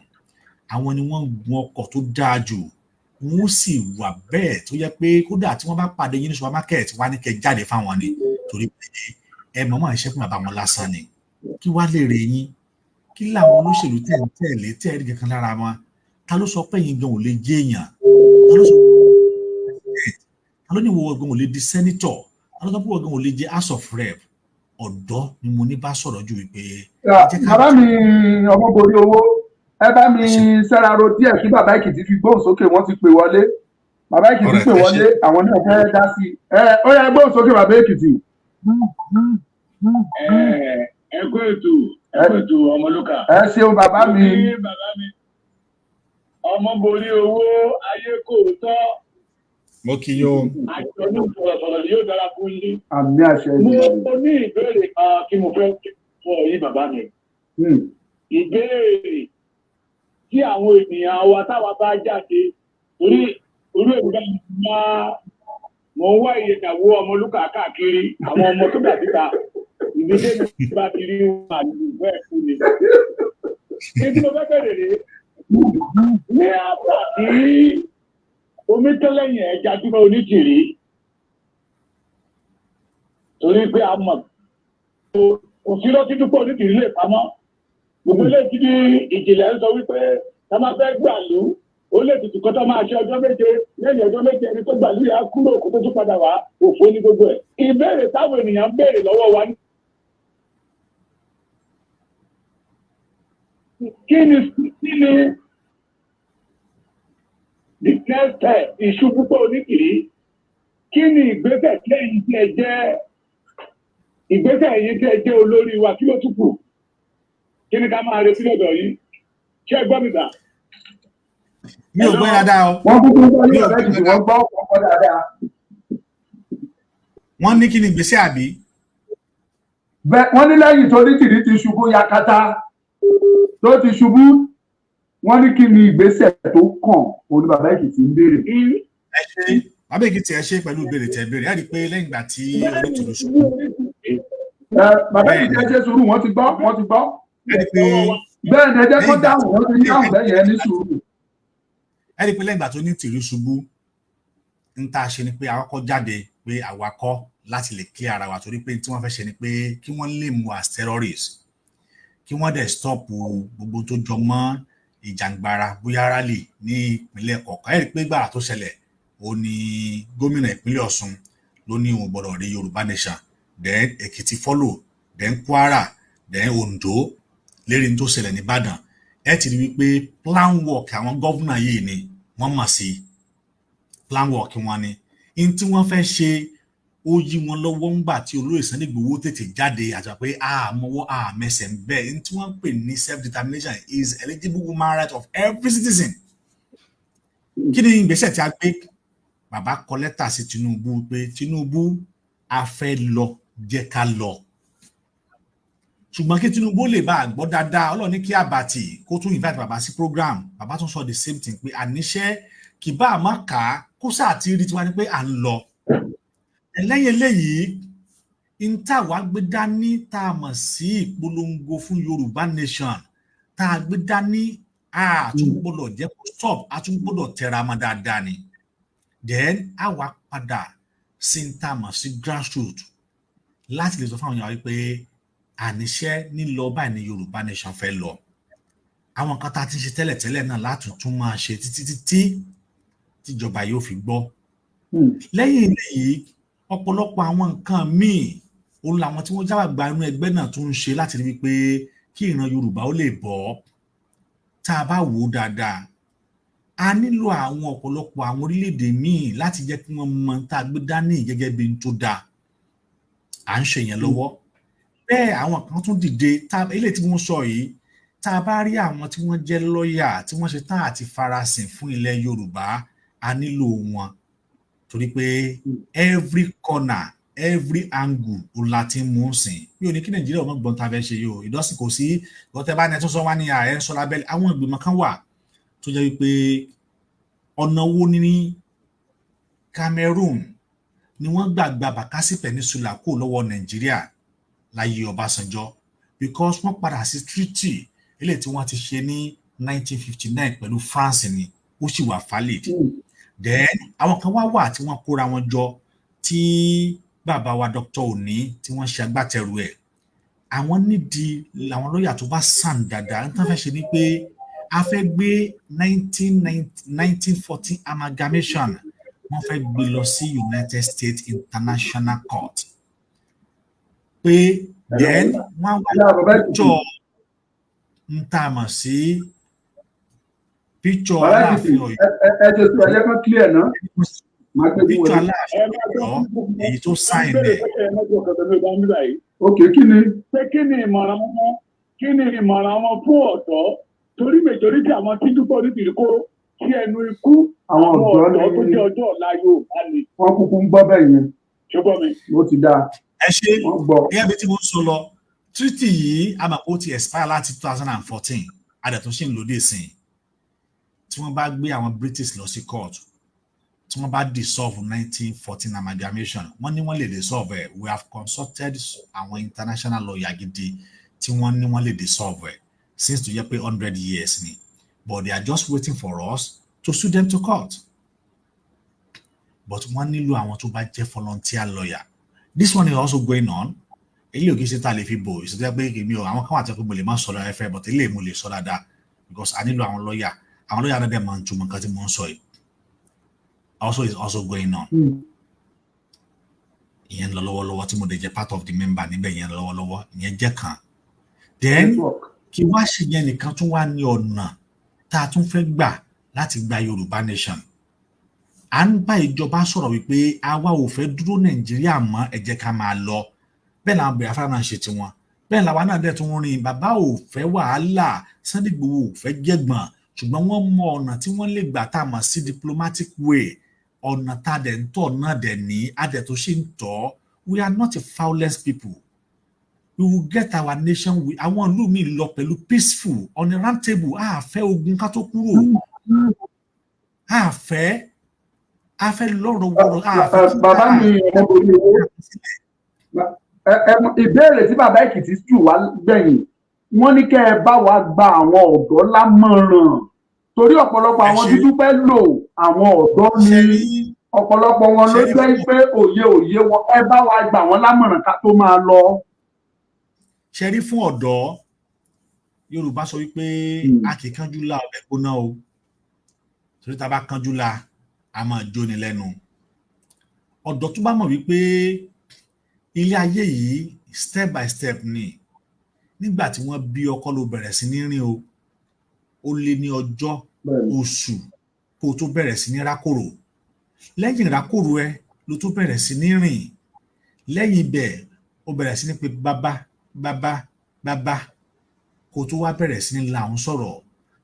àwọn ni wọ́n ń gun ọkọ̀ tó dáa jù. Wọ́n sì wà bẹ́ẹ̀ tó yẹ pé kódà tí wọ́n bá pàdé yín ní supermarket, wọ́n á ní kẹ́ jáde fáwọn ni, torí pé ẹ mọ̀ọ́mọ̀ iṣẹ́ fún bàbá wọn lásán ni. Kí wá lè rè yín? Kí làwọn olóṣèlú tẹ̀ ń tẹ̀lé tẹ̀ rí kankan lára wọn? Ta ló sọ pé yín gan ò lè jẹ́ èèyàn? Ta ló sọ ta ló ní ìwọ gan ò lè di senator? Ta ló sọ pé ìwọ gan ò lè jẹ́ House of Rep? Ọ̀dọ́ ni mo ní bá sọ̀rọ̀ ju wípé. Bàbá mi ọmọborí owó, ẹ bá mi sẹ́ra ro díẹ̀ kí bàbá Èkìtì fi gbóhùn sókè. Wọ́n ti pè wọlé. Bàbá Èkìtì pè wọlé, àwọn náà fẹ́ dá sí i. Ẹ ó yá, gbóhùn sókè, bàbá Èkìtì. Ẹ kú ètò, ẹ kú ètò, Ọmọlúkà. Ẹ ṣeun, bàbá mi. Bàbá mi ọmọ borí owó, ayé kò tọ́. Mo kí yóò. Àti ọdún sọ̀rọ̀sọ̀rọ̀ yóò dára fún yín. Àmín, àṣẹ. Mo ní ìbéèrè kan kí mo fẹ́ fọ yín, bàbá mi. Ìbéèrè tí àwọn ènìyàn wa táwa bá jáde, torí orí èmi bá máa mò ń wá ìyẹ̀dàwó Ọmọlúkà káàkiri, àwọn ọmọ tó gbà síta ìdílé mi bá ti rí wọn àlùfẹ́ bẹ́ẹ̀ fún mi. Kí tí mo fẹ́ bẹ̀rẹ̀ rèé, ní àbá tí omi tẹ́lẹ̀yìn ẹja dúró onítìrí, torí pé a mọ̀ kò sí lọ́tí dúpọ̀ onítìrí lè pamọ́. Gbogbo ilé tí ìjìnlẹ̀ ń sọ wípé tá máa fẹ́ gbàlú, ó lè tutù kọ́ tó máa ṣe ọjọ́ 7. Lẹ́yìn ọjọ́ 7, ẹni tó gbàlú yà á kúrò kó tó tún padà wá. Òfò ní gbogbo ẹ̀. Ìbéèrè táwọn ènìyàn ń béèrè lọ́wọ́ wa ní kí ni the next step ìṣubú pé onítìrí? Kí ni ìgbésẹ̀ tí ẹ̀yin tí ẹ jẹ́, ìgbésẹ̀ ẹ̀yin tí ẹ jẹ́ olórí wa? Kí ló tún kù? Kí ni ká máa retí lọ́dọ̀ yìí? Ṣé ẹ gbọ́ mi gbà? Mi ò gbọ́ dáadáa o. Wọ́n kúkú gbọ́ ní ọ̀rẹ́ jù, wọ́n gbọ́ ọkọ̀ dáadáa. Wọ́n ní kí ni ìgbésẹ̀ àbí? Bẹ́ẹ̀, wọ́n ní lẹ́yìn tó onítìrí ti ṣubú yakata, tó ti ṣubú, wọ́n ní kí ni ìgbésẹ̀ tó kàn? Òun ni bàbá Èkìtì ń béèrè. Ẹ ṣe, bàbá Èkìtì, ẹ ṣe pẹ̀lú ìbéèrè tẹ́ béèrè. Ẹ rí i pé lẹ́yìn ìgbà tí onítìrí ṣubú. Bàbá Èkìtì, ẹ ṣe sùúrù, wọ́n ti gbọ́, wọ́n ti gbọ́. Ẹ rí i pé. Bẹ́ẹ̀ ni, ẹ jẹ́ kó dáhùn, wọ́n ti dáhùn bẹ́ẹ̀ yẹn, ní sùúrù. Ẹ rí i pé lẹ́yìn ìgbà tó onítìrí ṣubú, ń tá a ṣe ni pé a kọ́kọ́ jáde pé àwa kọ́, láti lè clear ara wa, torí pé tí wọ́n fẹ́ ṣe ni pé kí wọ́n lè mú as terrorists. Kí wọ́n dẹ̀ stop gbogbo tó jọ mọ́ ìjàngbara, bóyá rally ní ìpínlẹ̀ kọ̀ọ̀kan. Ẹ rí i pé gbàrà tó ṣẹlẹ̀, ó ní gómìnà ìpínlẹ̀ Ọ̀ṣun ló ní òun gbọ́dọ̀ rí Yorùbá Nation, then Èkìtì follow, then Kwara, then Ondo. Lérí tó ṣẹlẹ̀ nìbàdàn, ẹ ti rí wípé plan work àwọn governor yìí ni wọ́n mọ̀ sí. Plan work wọn ni in tí wọ́n fẹ́ ṣe. Ó yí wọn lọ́wọ́ ńgbà tí olóyè Sunday Igboho tètè jáde àti pé àmọ́wọ́ àmẹsẹ̀ ń bẹ́ẹ̀ ní tí wọ́n ń pè ní self determination is eligible human right of every citizen. Kí ni ìgbésẹ̀ tí a gbé? Bàbá kọ lẹ́tà sí Tinubu pé, "Tinubu, a fẹ́ lọ, jẹ́ ká lọ." Ṣùgbọ́n kí Tinubu lè bá a gbọ́ dáadáa, Ọlọ́run ní kí Àbàtì kó tún invite bàbá sí program. Bàbá tún sọ the same thing pé àníṣe kì bá a má kà á, kó sáà ti rí tiwa ni pé à ń lọ. Lẹ́yìn eléyìí n tá wa gbé dání, tá a mọ̀ sí ìpolongo fún Yorùbá Nation tá a gbé dání, a tún gbọ́dọ̀ jẹ́ kó stop, a tún gbọ́dọ̀ tẹra mọ́ dáadáa ni. Then a wá padà sí n tá a mọ̀ sí grassroots láti lè sọ fún àwọn èèyàn wípé àníṣe nílọ báyìí ní Yorùbá Nation fẹ́ lọ. Àwọn nǹkan tá a ti ń ṣe tẹ́lẹ̀tẹ́lẹ̀ náà láti tún máa ṣe títí títí tíjọba yóò fi gbọ́. Lẹ́yìn eléyìí, ọ̀pọ̀lọpọ̀ àwọn nǹkan míì òun làwọn tí wọ́n jáwà gba inú ẹgbẹ́ náà tún ń ṣe láti rí wípé kí ìran Yorùbá ó lè bọ́. Tá a bá wò ó dáadáa, a nílò àwọn ọ̀pọ̀lọpọ̀ àwọn orílẹ̀-èdè míì láti jẹ́ kí wọ́n mọ tá a gbé dání gẹ́gẹ́ bí n tó dáa. À ń ṣe yẹn lọ́wọ́. Bẹ́ẹ̀ àwọn kan tún dìde. Tá eléyìí tí wọ́n sọ yìí, tá a bá rí àwọn tí wọ́n jẹ́ lọ́ọ̀yà tí wọ́n ṣe tán àti farasin fún ilẹ̀ Yorùbá, a nílò wọn, torí pé every corner, every angle ó la ti ń mú sìn. Mi ò ní kí Nàìjíríà ọmọ gbọ́n tá a fẹ́ ṣe yìí o. Ìdọ́sìn kò sí ìgbọ́n bá ní ẹ tó sọ wá ní ààrẹ ń sọ lábẹ́lẹ̀. Àwọn ìgbìmọ̀ kan wà tó jẹ́ wípé ọ̀nà wo ní Cameroon ni wọ́n gbà gba Bakassi Peninsula kó lọ́wọ́ Nàìjíríà láyé Ọbásanjọ́, because wọ́n padà sí treaty eléyìí tí wọ́n ti ṣe ní 1959 pẹ̀lú France ni, ó sì wà valid. Then àwọn kan wá wà tí wọ́n kóra wọn jọ, tí bàbá wa Dr. Òní tí wọ́n ṣe agbátẹrù ẹ̀. Àwọn nídìí làwọn lọ́ọ̀yà tó bá sàn dáadáa. Ń tán fẹ́ ṣe ni pé a fẹ́ gbé 1914 amalgamation, wọ́n fẹ́ gbé lọ sí United States International Court, pé then wọ́n wá picture ń tá a mọ̀ sí picture Aláàfin Ọ̀yọ́. Ẹ ṣe sọ, ẹ jẹ́ kán clear náà. Picture Aláàfin Ọ̀yọ́ èyí tó sign ẹ̀. Ok, kí ni. Pé kí ni ìmọ̀ràn wọn fún ọ̀dọ́? Torí majority àwọn tí dúpọ̀ nídìí kó sí ẹnu ikú, àwọn ọ̀dọ́ tó jẹ́ ọjọ́ ọ̀la Yorùbá ni. Wọ́n kúkú ń gbọ́ bẹ́ẹ̀ yẹn. Ṣùgbọ́n mi. Ó ti dáa. Ẹ ṣe. Gẹ́gẹ́ bí tí mo ń sọ lọ, treaty yìí, a mọ̀ pé ó ti expire láti 2014, a dẹ̀ tún ṣì ń lò dé ìsìn. Tí wọ́n bá gbé àwọn British lọ sí court, tí wọ́n bá dissolve 1914 amalgamation, wọ́n ní wọ́n lè dissolve ẹ̀. We have consulted àwọn international lawyer gidi tí wọ́n ní wọ́n lè dissolve ẹ̀, since tó yẹ pé 100 years ni, but they are just waiting for us to sue them to court. But wọ́n nílò àwọn tó bá jẹ́ volunteer lawyer. This one is also going on. Eléyìí ò kì í ṣe tá a lè fi bò ìṣèjọba pé èmi ò, àwọn kan wà tó pé mo lè má sọ lọ́wọ́ ẹfẹ́, but eléyìí mo lè sọ dáadáa because a nílò àwọn lọ́ọ̀yà. Àwọn lọ́ọ̀yà náà dẹ̀ máa ń túmọ̀ nǹkan tí mo ń sọ yìí. Also is also going on. Ìyẹn ń lọ lọ́wọ́lọ́wọ́ tí mo dẹ̀ jẹ́ part of the member níbẹ̀. Ìyẹn ń lọ lọ́wọ́lọ́wọ́. Ìyẹn jẹ́ kan. Then kí wá ṣe yẹn nìkan tún wá ní ọ̀nà tá a tún fẹ́ gbà láti gba Yorùbá Nation. À ń bá ìjọba sọ̀rọ̀ wípé àwa ò fẹ́ dúró Nàìjíríà mọ́, ẹ jẹ́ ká máa lọ. Bẹ́ẹ̀ làwọn Biafra náà ṣe tiwọn, bẹ́ẹ̀ làwa náà dẹ̀ tún rìn. Bàbá ò fẹ́ wàhálà, Sunday Igboho ò fẹ́ jẹ̀gbọ̀n, ṣùgbọ́n wọ́n mọ ọ̀nà tí wọ́n lè gbà tá a mọ̀ sí diplomatic way. Ọ̀nà tá a dẹ̀ ń tọ̀ náà dẹ̀ ní a dẹ̀ tó ṣe ń tọ́. We are not a violent people. We will get our nation. We àwọn ìlú mi lọ pẹ̀lú peaceful on a round table. A fẹ́ ogun ká tó kúrò, a fẹ́, a fẹ́ lọ́rọ̀ wọ́rọ̀, a fẹ́. Bàbá mi, ọmọ orí owó, ìbéèrè tí bàbá Èkìtì jù wá gbẹ̀yìn, wọ́n ní kẹ́ ẹ bá wa gba àwọn ọ̀dọ́ lámọ̀ràn, torí ọ̀pọ̀lọpọ̀ àwọn dúdú fẹ́ lò àwọn ọ̀dọ́ ni, ọ̀pọ̀lọpọ̀ wọn ló jẹ́ pé òye òye wọn. Ẹ bá wa gbà wọ́n lámọ̀ràn ká tó máa lọ. Ṣe rí, fún ọ̀dọ́ Yorùbá sọ wípé a kì í kánjú la ọbẹ̀ gbóná o, torí tá a bá kánjú la, a máa jóni lẹ́nu. Ọ̀dọ́ tó bá mọ̀ wípé ilé ayé yìí, step by step ni. Nígbà tí wọ́n bí ọkọ ló bẹ̀rẹ̀ sí ní rìn o, ó lé ní ọjọ́, oṣù kó o tó bẹ̀rẹ̀ sí ní rákòrò. Lẹ́yìn rákòrò ẹ ló tó bẹ̀rẹ̀ sí ní rìn. Lẹ́yìn ibẹ̀, ó bẹ̀rẹ̀ sí ní pé bàbá, bàbá, bàbá, kó o tó wá bẹ̀rẹ̀ sí ní la òun sọ̀rọ̀.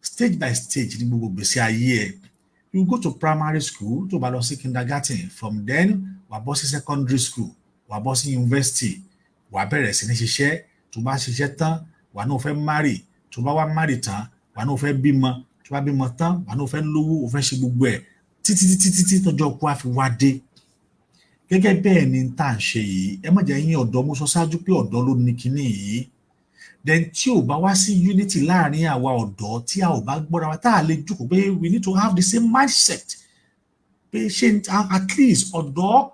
Stage by stage ní gbogbo gbèsè ayé ẹ. You go to primary school, tó bá lọ sí kindergarten, from then wà bọ́ sí secondary school, wà bọ́ sí university, wà bẹ̀rẹ̀ sí ní ṣiṣẹ́. Tó bá ṣiṣẹ́ tán, wà náà fẹ́ marry. Tó bá wá marry tán, wà náà fẹ́ bímọ. Tó bá bímọ tán, wà náà fẹ́ lówó, ò fẹ́ ṣe gbogbo ẹ̀ títí títí títí tọjọ́ kú á fi wá dé. Gẹ́gẹ́ bẹ́ẹ̀ ni tá à ń ṣe yìí. Ẹ má jẹ́ yín ọ̀dọ́, mo sọ ṣáájú pé ọ̀dọ́ ló ní kinní yìí. Then tí ò bá wá sí unity láàrin àwa ọ̀dọ́, tí a ò bá gbọ́ra wa, tá a lè jókòó pé we need to have the same mindset, pé ṣé at least ọ̀dọ́,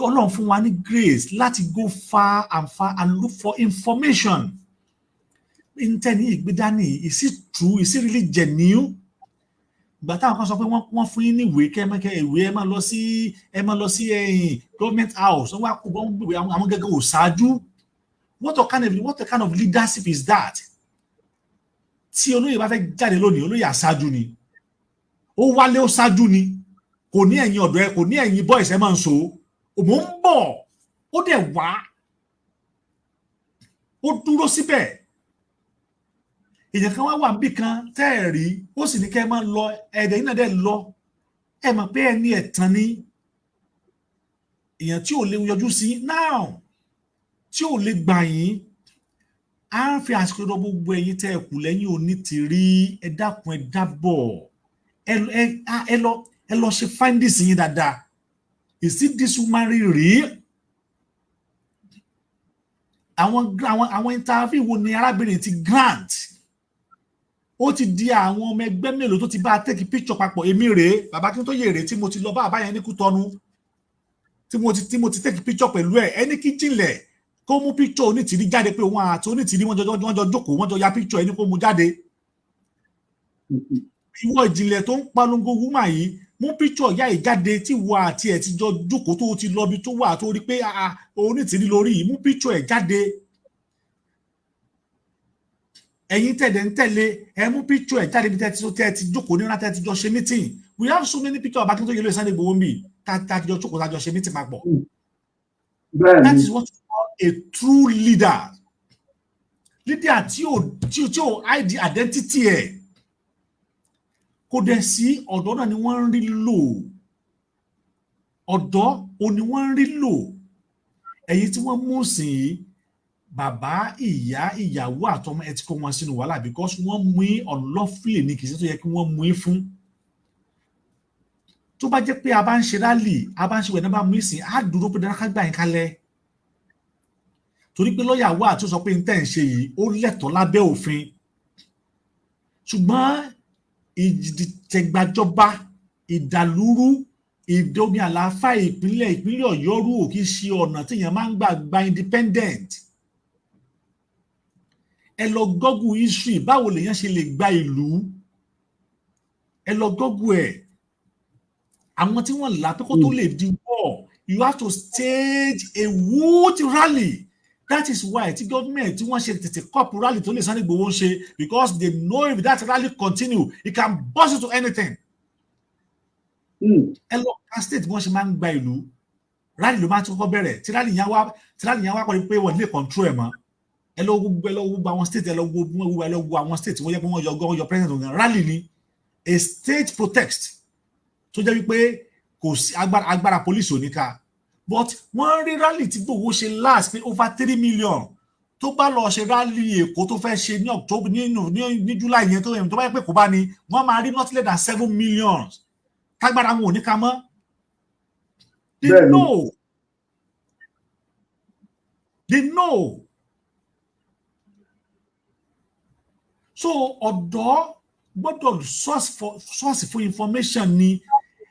Ọlọ́run fún wa ní grace láti go far and far and look for information. Ntẹ́ni ìgbédání, is it true? Is it really genuine? Ìgbà táwọn kan sọ pé wọ́n fún yín ní ìwé kẹ́mẹ́kẹ́ ìwé, ẹ máa lọ sí ẹ̀yìn government house, wọ́n wá kó wọ́n gbé àwọn gẹ́gẹ́ ò ṣáájú. What kind of leadership is that? Tí olóyè bá fẹ́ jáde lónìí, olóyè aṣáájú ni. Ó wálé, ó ṣáájú ni. Kò ní ẹ̀yin ọ̀dọ́ ẹ, kò ní ẹ̀yin boys, ẹ máa ń so mò ń bọ̀. Ó dẹ̀ wá, ó dúró síbẹ̀. Èèyàn kan wá wà níbì kan tẹ́ ẹ̀ rí, ó sì ní kẹ́ ẹ máa lọ ẹ̀ẹ́dẹ̀ yìí náà dẹ̀ lọ. Ẹ mọ̀ pé ẹni ẹ̀tàn ni èèyàn tí ò lè yọjú sí now, tí ò lè gbà yín. À ń fi àsìkò rọ gbogbo ẹ̀yin tẹ́ ẹ kù lẹ́yìn Onítìrí. Ẹ dákun, ẹ dábọ̀, ẹ lọ ṣe findings yín dáadáa. Is it this woman real? Àwọn interview wo ni arábìnrin ti grant? Ó ti di àwọn ọmọ ẹgbẹ́ mélòó tó ti bá a take picture papọ̀? Èmi rèé, bàbá kí n tó yè rèé, tí mo ti lọ bá àbá yẹn ní Kútọ́nù, tí mo ti take picture pẹ̀lú ẹ̀. Ẹni kí jìnlẹ̀ kó mú picture Onítìrí jáde pé òun àti Onítìrí wọ́n jọ jókòó, wọ́n jọ ya picture. Ẹni kó mú jáde. Ìwọ ìjìnlẹ̀ tó ń polongo woman yìí, mú picture ìyá yìí jáde tí ìwọ àti ẹ̀ ti jọ jókòó, tó ti lọ bí tó wà, tó rí pé Onítìrí lórí yìí. Mú picture ẹ̀ jáde. Ẹ̀yin tẹ̀lé ń tẹ̀lé ẹ, mú picture ẹ̀ jáde bí tẹ́ ti jókòó ní tẹ́ ti jọ ṣe meeting. We have so many pictures of Akintoye lóye Sunday Igboho nbí tá a ti jọ jókòó, tá a jọ ṣe meeting papọ̀. That is what you call a true leader. Leader tí ò hide identity ẹ̀. Kò dẹ̀ sí ọ̀dọ́ náà ni wọ́n ń rí lò. Ọ̀dọ́ ò ní wọ́n ń rí lò. Ẹ̀yin tí wọ́n mú sí i, bàbá, ìyá, ìyàwó àtọmọ, ẹ ti kó wọn sínú wàhálà because wọ́n mú yín unlawfully ní kìí ṣe tó yẹ kí wọ́n mú yín fún. Tó bá jẹ́ pé a bá ń ṣe rally, a bá ń ṣe wẹ̀ náà, bá mú ìsìn á dúró pé dáná ká gbà yín kalẹ̀, torí pé lọ́ọ̀yà wà tó sọ pé n tẹ́ ń ṣe yìí, ó lẹ́tọ̀ọ́ lábẹ́ òfin. Ṣùgbọ́n ìdìtẹ̀gbàjọba, ìdàlúrú, ìdomi àlàáfà ìpínlẹ̀ Ọ̀yọ́ rú ò kì í ṣe ọ̀nà téèyàn máa ń gbà gba independent. Ẹ lọ google history, báwo lèèyàn ṣe lè gba ìlú. Ẹ lọ google ẹ̀. Àwọn tí wọ́n là pé kó tó lè di war, you have to stage a huge rally. That is why tí government tí wọ́n ṣe tètè stop rally tó lè Sunday Igboho ń ṣe, because they know if that rally continue, it can burst into anything. Ẹ lọ ka state bí wọ́n ṣe máa ń gba ìlú. Rally ló máa ti kọ́kọ́ bẹ̀rẹ̀. Tí rally yẹn wá pọ̀ pé wọ́n lè control ẹ̀ mọ́. Ẹ lọ gbogbo àwọn state, ẹ lọ gbogbo àwọn state wọ́n yẹ pé wọ́n yọ president gan, rally ni, a state protest tó jẹ́ wípé kò sí agbára police ò ní ká. But wọ́n rí rally tí Igboho ṣe last pé over 3 million. Tó bá lọ ṣe rally Èkó tó fẹ́ ṣe ní October, nínú ní July yẹn, tó bá yẹ pé kò bá ní, wọ́n máa rí not less than 7 million tágbára wọn ò ní ká mọ́. They know, they know. So ọ̀dọ́ gbọ́dọ̀ source for information ni.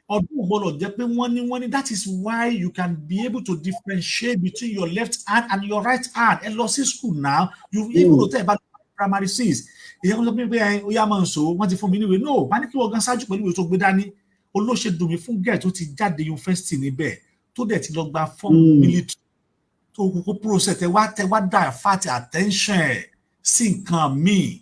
Ọdún gbọ́dọ̀ jẹ́ pé wọ́n ní. That is why you can be able to differentiate between your left hand and your right hand. Ẹ lọ sí school now, you even though tẹ́ ẹ bá primary six. Ìyẹn kó sọ pé ẹ ó yá, máa ń so wọ́n ti fún mi níwèé. No, má ní kí wọ́n gan ṣáájú pẹ̀lú ìwé tó gbé dání. Olóṣè dùn mí fún gẹ̀ẹ́ tó ti jáde yunifásitì níbẹ̀, tó dẹ̀ ti lọ gba fọ́ọ̀mù military, tó kúkú process. Tẹ wá divert attention ẹ̀ sí nǹkan míì,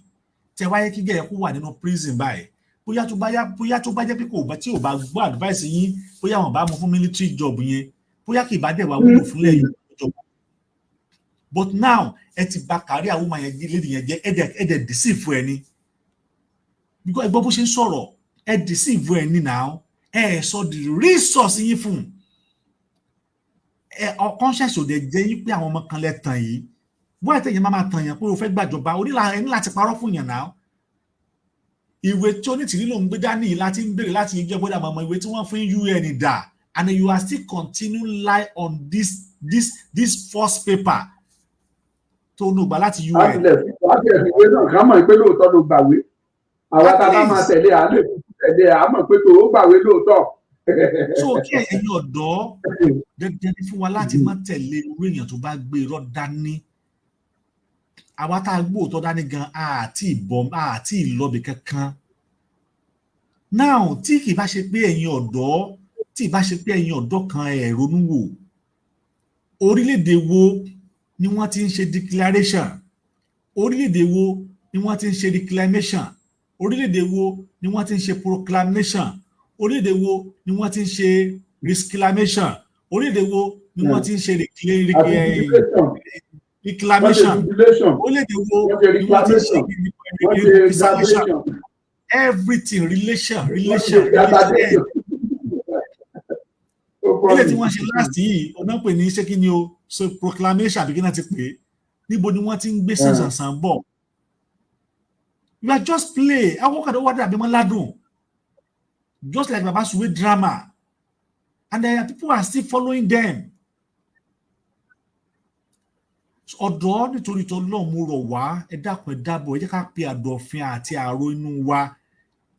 tẹ wáyé kí gẹ̀ẹ́ kó wà nínú prison báyìí. Bóyá tó bá yá, bóyá tó bá jẹ́ pé kò bá tí ò bá gbọ́ advice yín, bóyá wọn bá mú fún military job yẹn, bóyá kì í bá dẹ̀ wá wúlò fúnlẹ̀ yìí. But now, ẹ ti bà career àwọn ọmọ yẹn, lady yẹn jẹ́. Ẹ dẹ̀ deceive ẹ ní, because ẹ gbọ́ bó ṣe ń sọ̀rọ̀. Ẹ deceive ẹ ní now. Ẹ sọ the resource yín fún ẹ. Conscience ò dẹ̀ jẹ́ yín pé àwọn ọmọ kan lẹ tàn yìí. Wọ́n ẹ̀ tẹ̀yìn máa máa tàn yàn pé o fẹ́ gbàjọba ẹ ní láti parọ́ fún yàn náà. Ìwé tí Onítìrí ló ń gbé dání yìí láti ń béèrè láti ìjẹ́ gbọ́dọ̀ àmọ́ ìwé tí wọ́n fún UN dà, and you are still continue lie on this first paper tó ń gbà láti UN. Láti lè fi ìwé náà ká mọ̀ pé lóòótọ́ ló gbàwé. Àwa tá a bá máa tẹ̀lé, à lè fi tẹ̀lé, à mọ̀ pé tó o gbàwé lóòótọ́. So kí ẹ̀yin ọ̀dọ́, dandan ni fún wa láti má tẹ̀lé irú èèyàn tó bá gbé irọ́ dání. Àwa tá a gbóòótọ́ dání gan, àti ìbọn àti ìlọbì kankan now. Tí kì í bá ṣe pé ẹ̀yin ọ̀dọ́, tí ì bá ṣe pé ẹ̀yin ọ̀dọ́ kan, ẹ̀ ronú wò, orílẹ̀-èdè wo ni wọ́n ti ń ṣe declaration? Orílẹ̀-èdè wo ni wọ́n ti ń ṣe reclamation? Orílẹ̀-èdè wo ni wọ́n ti ń ṣe proclamation? Orílẹ̀-èdè wo ni wọ́n ti ń ṣe reclamation? Orílẹ̀-èdè wo ni wọ́n ti ń ṣe reclamation? Orílẹ̀-èdè wo ni wọ́n ti ń ṣe reclamation? Everything relation, relation, relation. Ilé tí wọ́n ṣe last yìí, ọ̀nà pè ní ṣé kí ni o, so proclamation àbí kí náà ti pè é? Níbo ni wọ́n ti ń gbé sànsànsàn bọ̀? You are just play. Àwọn kan wà dàbí mọ́ ládùn, just like Baba Suwe drama, and then people are still following them. Ọ̀dọ́, nítorí tó lọ́ọ̀, mo rọ̀ wá, ẹ dákun, ẹ dábọ̀, ẹ jẹ́ ká pe àdọ̀fin àti àrò inú wa.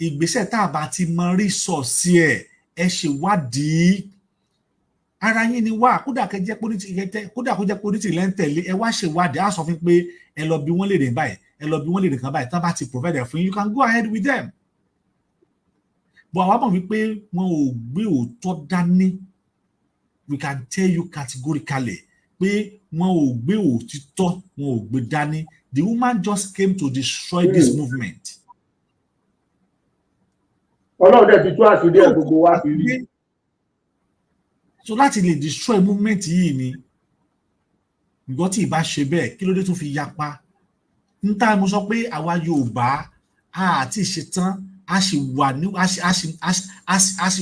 Ìgbésẹ̀ tá a bá ti mọ resource ẹ̀, ẹ ṣèwádìí ara yín ni wá. Kódà kó jẹ́ pé onítìrí lẹ́ ń tẹ̀lé, ẹ wá ṣèwádìí. Á sọ fún pé ẹ lọ bí wọ́n lè rìn báyìí, ẹ lọ bí wọ́n lè rìn kan báyìí. Tán bá ti provide ẹ̀ fún yín, you can go ahead with them. But àwa mọ̀ wípé wọn ò gbé òótọ́ dání. We can tell you categorically pé wọn ò gbé òtítọ́, wọn ò gbé dání. The woman just came to destroy this movement. Ọlọ́run dẹ̀ ti tú àṣírí ẹ̀, gbogbo wa ti rí. So láti lè destroy movement yìí ni. Ìgbọ́ tí ìbá ṣe bẹ́ẹ̀, kí ló dé tó fi yapa? Ń tá mo sọ pé àwa Yorùbá a àti ṣetán, a sì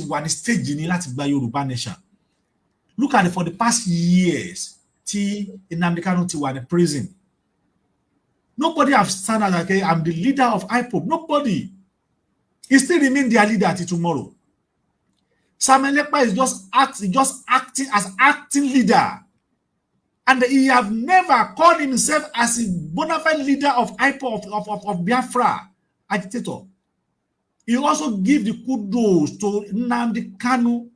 wà ní stage ní láti gba Yorùbá nation. Look at it, for the past years tí Nnamdi Kanu ti wà ní prison, nobody have stand out like, "I'm the leader of IPOB." Nobody. He still remain their leader till tomorrow. Samuel Ekpa is just acting as acting leader, and he have never called himself as a bona fide leader of IPOB, of Biafra agitator. He also give the kudos to Nnamdi Kanu.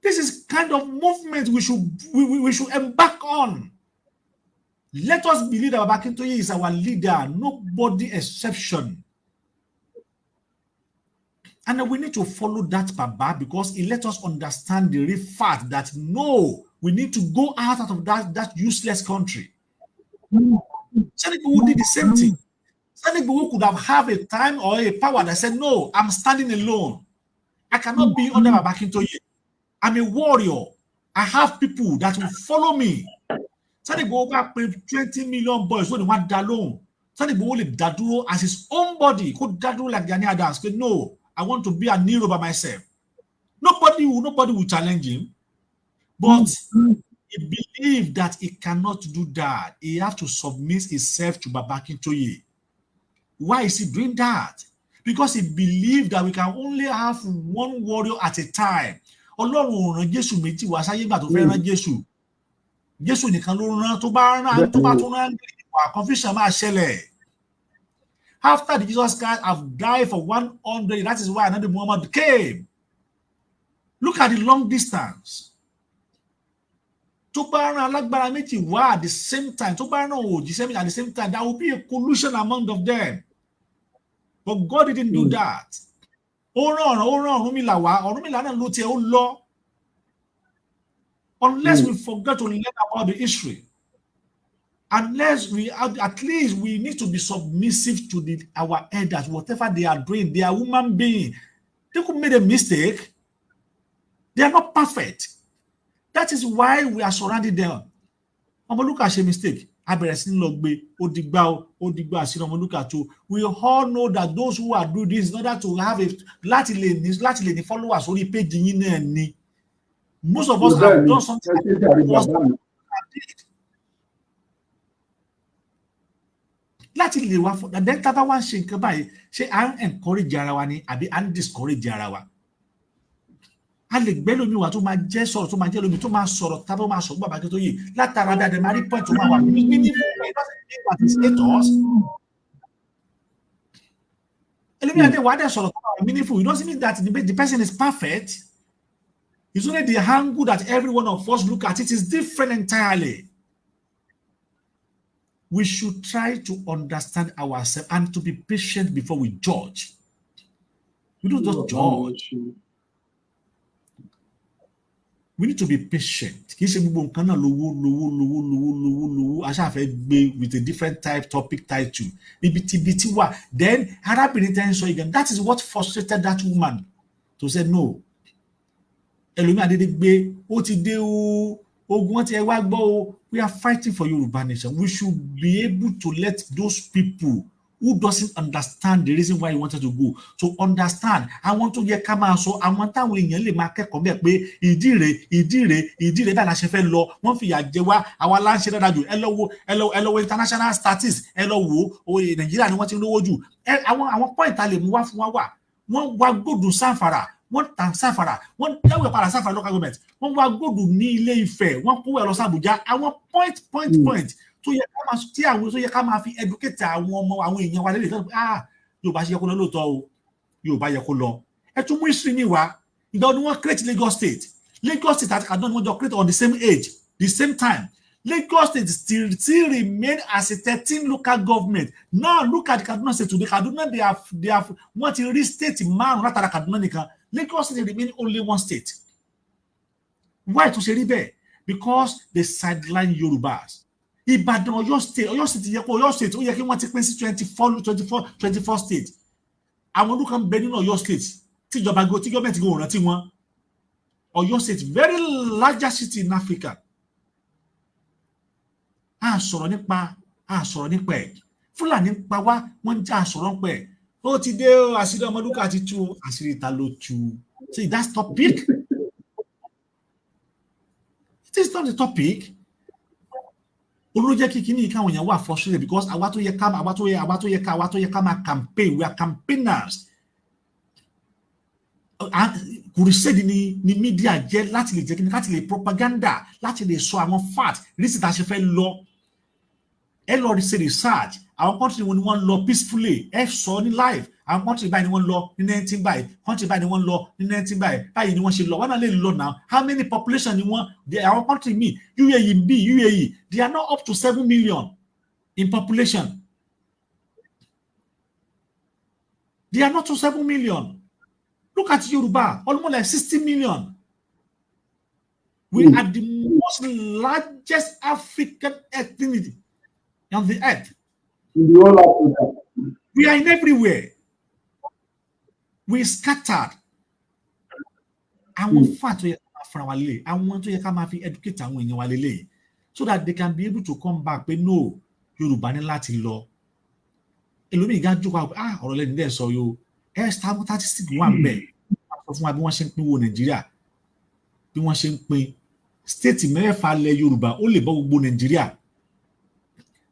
This is kind of movement we should embark on. Let us believe that Baba Akintoye is our leader, nobody exception. And we need to follow that Baba because he let us understand the real fact that no, we need to go out of that useless country. Sunday Igboho did the same thing. Sunday Igboho could have have a time or a power that said, "No, I'm standing alone. I cannot be under Baba Akintoye. I'm a warrior. I have people that will follow me." Sunday Igboho bá pe 20 million boys lónìí, wọ́n á dá lóhùn. Sunday Igboho lè dá dúró as his own body, kó dá dúró like Gani Adams pé, "No, I want to be an hero by myself." Nobody will challenge him. But he believed that he cannot do that. He have to submit himself to Baba Akintoye. Why is he doing that? Because he believed that we can only have one warrior at a time. Ọlọ́run ò rán Jésù méjì wá sáyé. Ìgbà tó fẹ́ rán Jésù, Jésù nìkan ló rán. Tó bá rán, tó bá tún rán wà, confusion máa ṣẹlẹ̀. After the Jesus Christ have died for 100, that is why Anabi Muhammad came. Look at the long distance. Tó bá rán alágbára méjì wá at the same time, tó bá rán òjíṣẹ́ méjì at the same time, there will be a collusion among of them. But God didn't do that. Ó rán Ọ̀rúnmìlà wá. Ọ̀rúnmìlà náà ló tiẹ̀ ó lọ. Unless we forget to learn about the history, unless we, at least we need to be submissive to our elders, whatever they are doing. They are human beings. They could make a mistake. They are not perfect. That is why we are surrounding them. Ọmọlúkà ṣe mistake, a bẹ̀rẹ̀ sí ní lọ gbé, ó di gbá, ó di gbá, àṣírí Ọmọlúkà tó. We all know that those who are doing this in order to have a láti lè ní followers orí page yín náà ni. Most of us have done something like láti lè wá fún. Then tá a bá wá ń ṣe nǹkan báyìí, ṣé à ń encourage ara wa ni àbí à ń discourage ara wa? A lè gbẹ́ lómi wá tó máa jẹ́ sọ̀rọ̀, tó máa jẹ́ lómi tó máa sọ̀rọ̀, tábọ̀ máa sọ̀rọ̀ bàbá tó yè látara dáadáa, máa rí point tó máa wà meaningful. It doesn't mean that it's hate us. Ẹlòmíì àti wàá dẹ̀ sọ̀rọ̀ tó máa wà meaningful. It doesn't mean that the person is perfect. It's only the angle that every one of us look at it is different entirely. We should try to understand ourselves and to be patient before we judge. We don't just judge. We need to be patient. Kì í ṣe gbogbo nǹkan náà lówó lówó lówó lówó lówó lówó aṣáfẹ́ gbé with a different type topic title ibi tí ibi tí wà. Then arábìnrin tẹ́ ń sọ again, that is what frustrated that woman to say no. Ẹlòmíà dédé gbé ó ti dé o, ogun wọn ti ẹ wá gbọ́ o. We are fighting for Yorùbá nation. We should be able to let those people who doesn't understand the reason why you wanted to go to understand. Àwọn tó yẹ ká máa sọ, àwọn táwọn èèyàn lè máa kẹ́kọ̀ọ́ bẹ́ẹ̀ pé ìdí rẹ̀, ìdí rẹ̀, ìdí rẹ̀ báyìí la ṣe fẹ́ lọ. Wọ́n fìyà jẹ wá, àwa la ń ṣe dáadáa jù. Ẹ lọ wo, ẹ lọ wo international statistics, ẹ lọ wo o. Nàìjíríà ni wọ́n ti ń lówó jù. Ẹ àwọn point a lè mú wá fún wa wà. Wọ́n wá gold Zamfara, wọ́n tà Zamfara, wọ́n dáwọ́ padà Zamfara local government, wọ́n wá gold ní Ilé Ifẹ̀, wọ́n kó ẹ̀ lọ sí Àbújá. Àwọn point, point, point tó yẹ ká máa tí àwọn tó yẹ ká máa fi educate àwọn ọmọ, àwọn èèyàn wa lélẹ̀ tó ah, Yorùbá ṣe yẹ kó lọ lóòótọ́ o, Yorùbá yẹ kó lọ. Ẹ tún mú history mi wá. Ìgbà wo ni wọ́n create Lagos State? Lagos State àti Kaduna ni wọ́n jọ create on the same age, the same time. Lagos State still remain as a 13 local government. Now look at Kaduna State today. Kaduna, they have wọ́n ti rí state márùn látara Kaduna nìkan. Lagos State remain only one state. Why tó ṣe rí bẹ́ẹ̀? Because they sideline Yorubas. Ìbàdàn, Ọ̀yọ́ State, Ọ̀yọ́ State yẹ kó Ọ̀yọ́ State ó yẹ kí wọ́n ti pín sí 24, 24, 24 state. Àwọn ọdún kan bẹ nínú Ọ̀yọ́ State tíjọba go tí gọ́ọ̀mẹ̀ntì go rántí wọn. Ọ̀yọ́ State, very largest city in Africa. A sọ̀rọ̀ nípa ẹ̀. Fúlàní ń pa wá, wọ́n ń já, a sọ̀rọ̀ nípa ẹ̀. Ó ti dé o, àṣírí Ọmọlúkà ti tú o. Àṣírí ta ló tú? See, that's topic. It is not the topic. Olóò jẹ́ kí kíní káwọn èèyàn wà frustrated because àwa tó yẹ ká máa campaign, we are campaigners. Crusade ni media jẹ́ láti lè jẹ́ kí ni láti lè propaganda, láti lè sọ àwọn fact, reason tá a ṣe fẹ́ lọ. Ẹ lọ ṣe research, àwọn country wo ni wọ́n lọ peacefully? Ẹ sọ ní live, àwọn country báyìí ni wọ́n lọ ní 19 báyìí, country báyìí ni wọ́n lọ ní 19 báyìí, báyìí ni wọ́n ṣe lọ. Wọ́n náà lè lọ now. How many population ni wọ́n? Àwọn country míì, UAE bí UAE, they are not up to 7 million in population. They are not to 7 million. Look at Yoruba, almost like 60 million. We are the most largest African ethnicity on the earth. In the whole Africa. We are in everywhere. We scattered. Àwọn fact tó yẹ ká máa fúnra wa lélẹ̀, àwọn tó yẹ ká máa fi educate àwọn èèyàn wa lélẹ̀, so that they can be able to come back pé no, Yorùbá ní láti lọ. Ẹlòmíì gá jókòó àwọn, ah, ọ̀rọ̀ lẹ́nu dẹ̀ sọ yóò ẹ statistic wà ń bẹ̀ sọ fún wa bí wọ́n ṣe ń pín wo Nàìjíríà, bí wọ́n ṣe ń pín state mẹ́fà lẹ̀ Yorùbá, ó lè bọ́ gbogbo Nàìjíríà.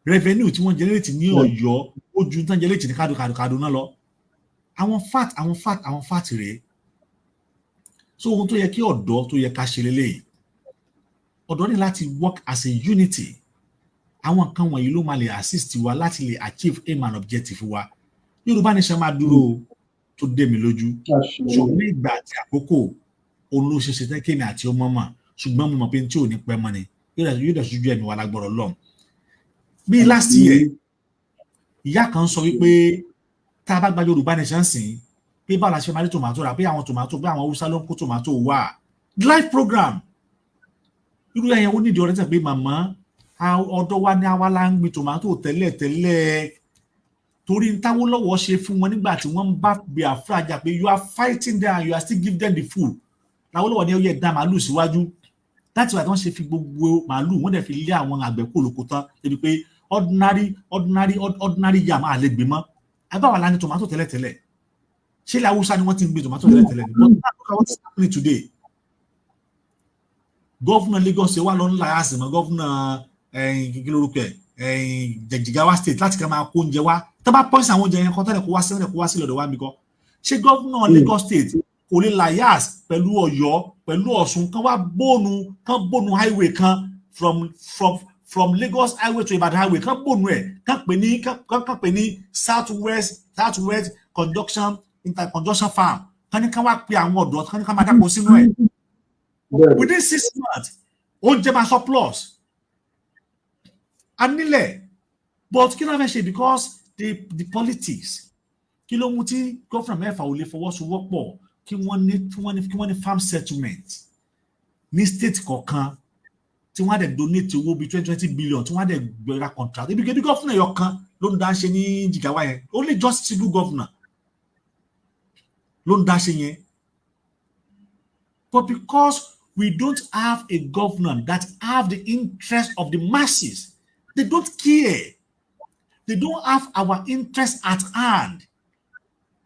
Revenue tí wọ́n generate ní Ọ̀yọ́ ó ju tán generate ní Kaduna lọ. Àwọn fact, àwọn fact, àwọn fact rèé. So ohun tó yẹ kí ọ̀dọ́ tó yẹ ká ṣe lélẹ́yìí, ọ̀dọ́ ní láti work as a unity. Àwọn nǹkan wọ̀nyí ló máa lè assist wa láti lè achieve aim and objective wa. Yorùbá nation máa dúró tó dé mi lójú, ṣùgbọ́n ìgbà àti àkókò òun ló ṣe ṣe tẹ́ kémi àti ọmọ mọ̀. Ṣùgbọ́n mo mọ̀ pé tí ò ní pẹ́ mọ́ ni. Yóò dẹ̀ ṣojú ẹ̀mí wa lágbọ́rọ̀ lọ́hùn. Bí last year, ìyá kan sọ wípé tá a bá gba Yorùbá nation sìn, pé báwo la ṣe máa rí tòmátò rà, pé àwọn tòmátò, pé àwọn Haúsá ló ń kó tòmátò wá. Live program irú ẹyẹn, ó nídìí ọ̀rẹ́ tẹ̀ pé màmá ọ̀dọ̀ wa ní àwa la ń gbin tòmátò tẹ́lẹ̀ tẹ́lẹ̀, torí Awólọ́wọ̀ ṣe fún wọn nígbà tí wọ́n ń bá Biafra jà, pé you are fighting them and you are still give them the food. Awólọ́wọ̀ ní ó yẹ dá màálù síwájú láti wà tí wọ́n ṣe fi gbogbo màálù wọ́n dẹ̀ fi lé àwọn àgbẹ̀ kó lóko tán, débi pé ordinary yam à lè gbé mọ́. Àbáwá la ní tòmátò tẹ́lẹ̀tẹ́lẹ̀. Ṣé ilẹ̀ Haúsá ni wọ́n ti ń gbin tòmátò tẹ́lẹ̀tẹ́lẹ̀ ni? But look at what is happening today. Governor Lagos ṣe wà lọ ńlá àsìmọ́ governor kí lórúkọ ẹ̀, Jigawa State, láti kàn máa kó oúnjẹ wá. Tó bá pọ́ìsì àwọn oúnjẹ yẹn kan tẹ́lẹ̀ kó wá sí lọ́dọ̀ wa mi kọ́. Ṣé governor Lagos State kò lè liaise pẹ̀lú Ọ̀yọ́, pẹ̀lú Ọ̀ṣun, kan wá bóònù, kan bóònù highway kan from Lagos highway to Ibadan highway, kan bóònù ẹ̀, kan pè ní south west conjunction, interconjunction farm, kan ní kan wá pe àwọn ọ̀dọ́, kan ní kan máa dáko sínú ẹ̀? Within 6 months, oúnjẹ máa surplus. A nílẹ̀, but kí ló fẹ́ ṣe? Because the politics. Kí ló mú tí gómìnà mẹ́fà ò lè fọwọ́sowọ́pọ̀ kí wọ́n ní farm settlement ní state kọ̀ọ̀kan, tí wọ́n á dẹ̀ donate owó bíi 20 20 billion, tí wọ́n á dẹ̀ gbéra contract ibi kébí? Governor ẹ̀yọ kan ló ń dá ṣe ní Jigawa yẹn. Only just single governor ló ń dá ṣe yẹn. But because we don't have a governor that have the interest of the masses, they don't care. They don't have our interest at hand.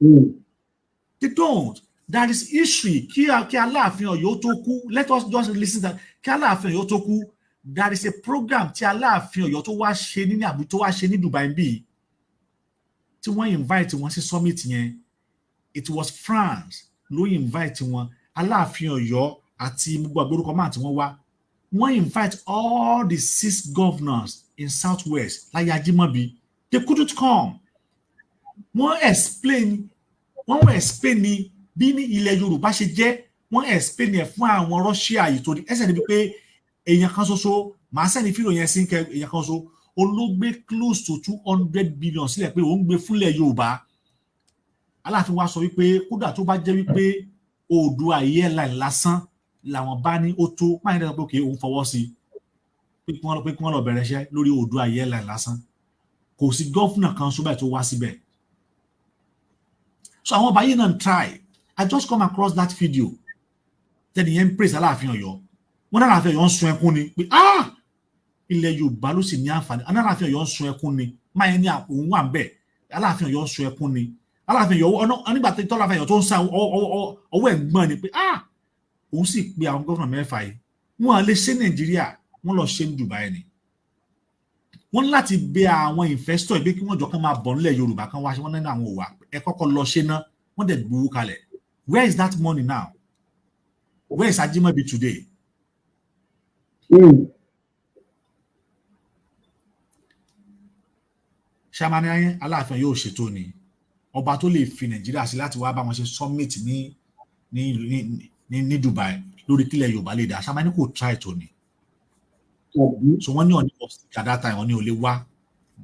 They don't. There is history. Kí Aláàfin Ọ̀yọ́ tó kú, let us just listen that kí Aláàfin Ọ̀yọ́ tó kú, there is a program tí Aláàfin Ọ̀yọ́ tó wá ṣe ní Abu, tó wá ṣe ní Dubai bíi, tí wọ́n invite wọn sí summit yẹn. It was France ló invite wọn. Aláàfin Ọ̀yọ́ àti gbogbo àgbórúkọ máa tí wọ́n wá, wọ́n invite all the six governors in Southwest láyé Ajímọ̀bí. They couldn't come. Wọ́n explain ní bí ní ilẹ̀ Yorùbá ṣe jẹ́. Wọ́n explain ẹ̀ fún àwọn Russia yìí, torí ẹsẹ̀ níbi pé èèyàn kan ṣoṣo, màá sẹ́ni fílò yẹn sí kẹ, èèyàn kan ṣoṣo olóògbé close to 200 billion sílẹ̀ pé òun gbé fúnlẹ̀ Yorùbá. Aláàfin wa sọ wípé kódà tó bá jẹ́ wípé Oòduà airline lásán làwọn bá ní, ó tó máa ń dẹ́gbẹ́ pé òkè òun fọwọ́ sí pé kí wọ́n lọ bẹ̀rẹ̀ iṣẹ́ lórí Oòduà airline lásán. Kò sí governor kan sóbẹ̀ tó wá síbẹ̀. So àwọn ọba yìí náà ń try. I just come across that video tẹ́ni yẹn ń praise Aláàfin Ọ̀yọ́. Wọ́n ní Aláàfin Ọ̀yọ́ ń sun ẹkún ni pé, ah, ilẹ̀ Yorùbá ló sì ní àǹfààní. Aláàfin Ọ̀yọ́ ń sun ẹkún ni. Máa yẹn ní òun wà ń bẹ̀. Aláàfin Ọ̀yọ́ ń sun ẹkún ni. Aláàfin Ọ̀yọ́ ọ̀nà nígbà tí tọ́láàfin Ọ̀yọ́ tó ń sa ọwọ́ ẹ̀ gbọ́n ni pé, ah, òun sì pe àwọn gómìnà mẹ́fà yìí. Wọ́n lè ṣe Nàìjíríà, wọ́n lọ ṣe ní Dubai ni. Wọ́n ní láti bẹ àwọn investor pé kí wọ́n jọ kán máa bọ̀ nílẹ̀ Yorùbá, kán wá ṣe. Wọ́n nínú àwọn òwà ẹ kọ́kọ́ lọ ṣe ná. Wọ́n dẹ̀ gbowó kalẹ̀. Where is that money now? Where is Ajimobi today? Ṣamani Aláàfin yóò ṣètò ni ọba tó lè fi Nàìjíríà sí láti wá bá wọn ṣe summit ní Dubai lórí kílẹ̀ Yorùbá lè dá. Ṣamani kò try tó ni. So wọ́n ní Ọọ̀ni of at that time, wọ́n ní ò lè wá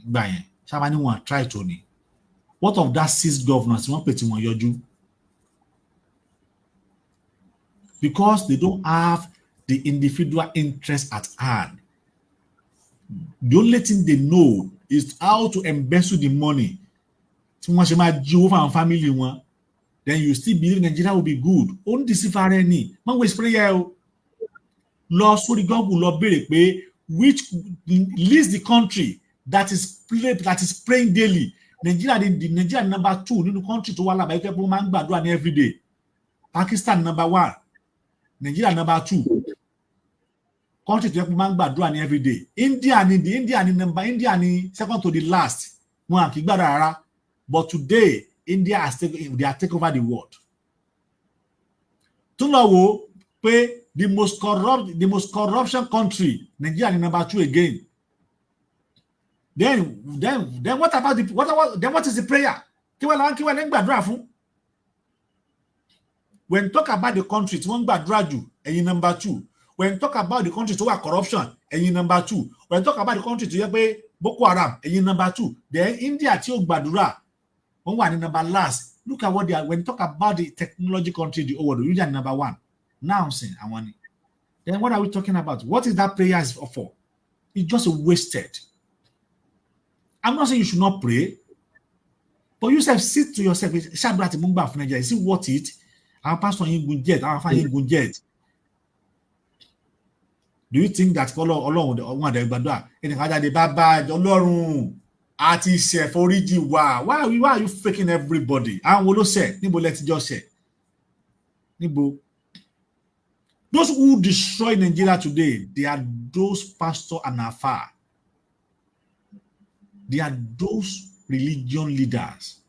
gbà yẹn. Ṣamani wọn try tó ni. What of that six governors tí wọ́n pè tí wọ́n yọjú? Because they don't have the individual interest at hand. The only thing they know is how to embezzle the money, tí wọ́n ṣe máa jí owó fún àwọn family wọn. Then you still believe Nigeria will be good? Ó ń deceive ara ẹni. Má waste prayer o. Lọ sórí Google, lọ béèrè pé which list the country that is praying daily. Nigeria ni the Nigeria number two nínú country tó wà lábàáyé pé wọ́n máa ń gbàdúrà ní everyday. Pakistan number one, Nigeria number two country tó yẹ kó máa ń gbàdúrà ní everyday. India ni the India ni number India ni second to the last. Wọn à kì í gbàdúrà rárá. But today, India has taken they have taken over the world. Tún lọ wò pé the most corruption country, Nigeria ni number two again. Then what about the what about then what is the prayer? Kí wọ́n lè ń gbàdúrà fún? When talk about the country tí wọ́n ń gbàdúrà jù, ẹ̀yin number two. When talk about the country tó wà corruption, Ẹ̀yin number two. When you talk about the country tó yẹ pé Boko Haram, ẹ̀yin number two. Then India tí ó gbàdúrà, wọ́n wà ní number last. Look at what they are. When you talk about the technology country, the whole world, India number one now sin àwọn ni. Then what are we talking about? What is that prayer is for? It's just wasted. I'm not saying you should not pray, but you sef sit to yourself, ṣáàdúrà tí mo ń gbà fún Nàìjíríà, is it worth it? Àwọn pastor yín gun jet, àwọn afá yín gun jet. Do you think that Ọlọ́run ọ̀hún àdẹ gbàdúrà ẹnìkan jáde bàbá Ọlọ́run àti ìṣẹ̀foríjì wà? Why are you faking everybody? Àwọn wo ló ṣẹ̀? Níbo lẹ ti jọ ṣẹ̀? Níbo? Those who destroy Nigeria today, they are those pastor and afa. They are those religion leaders.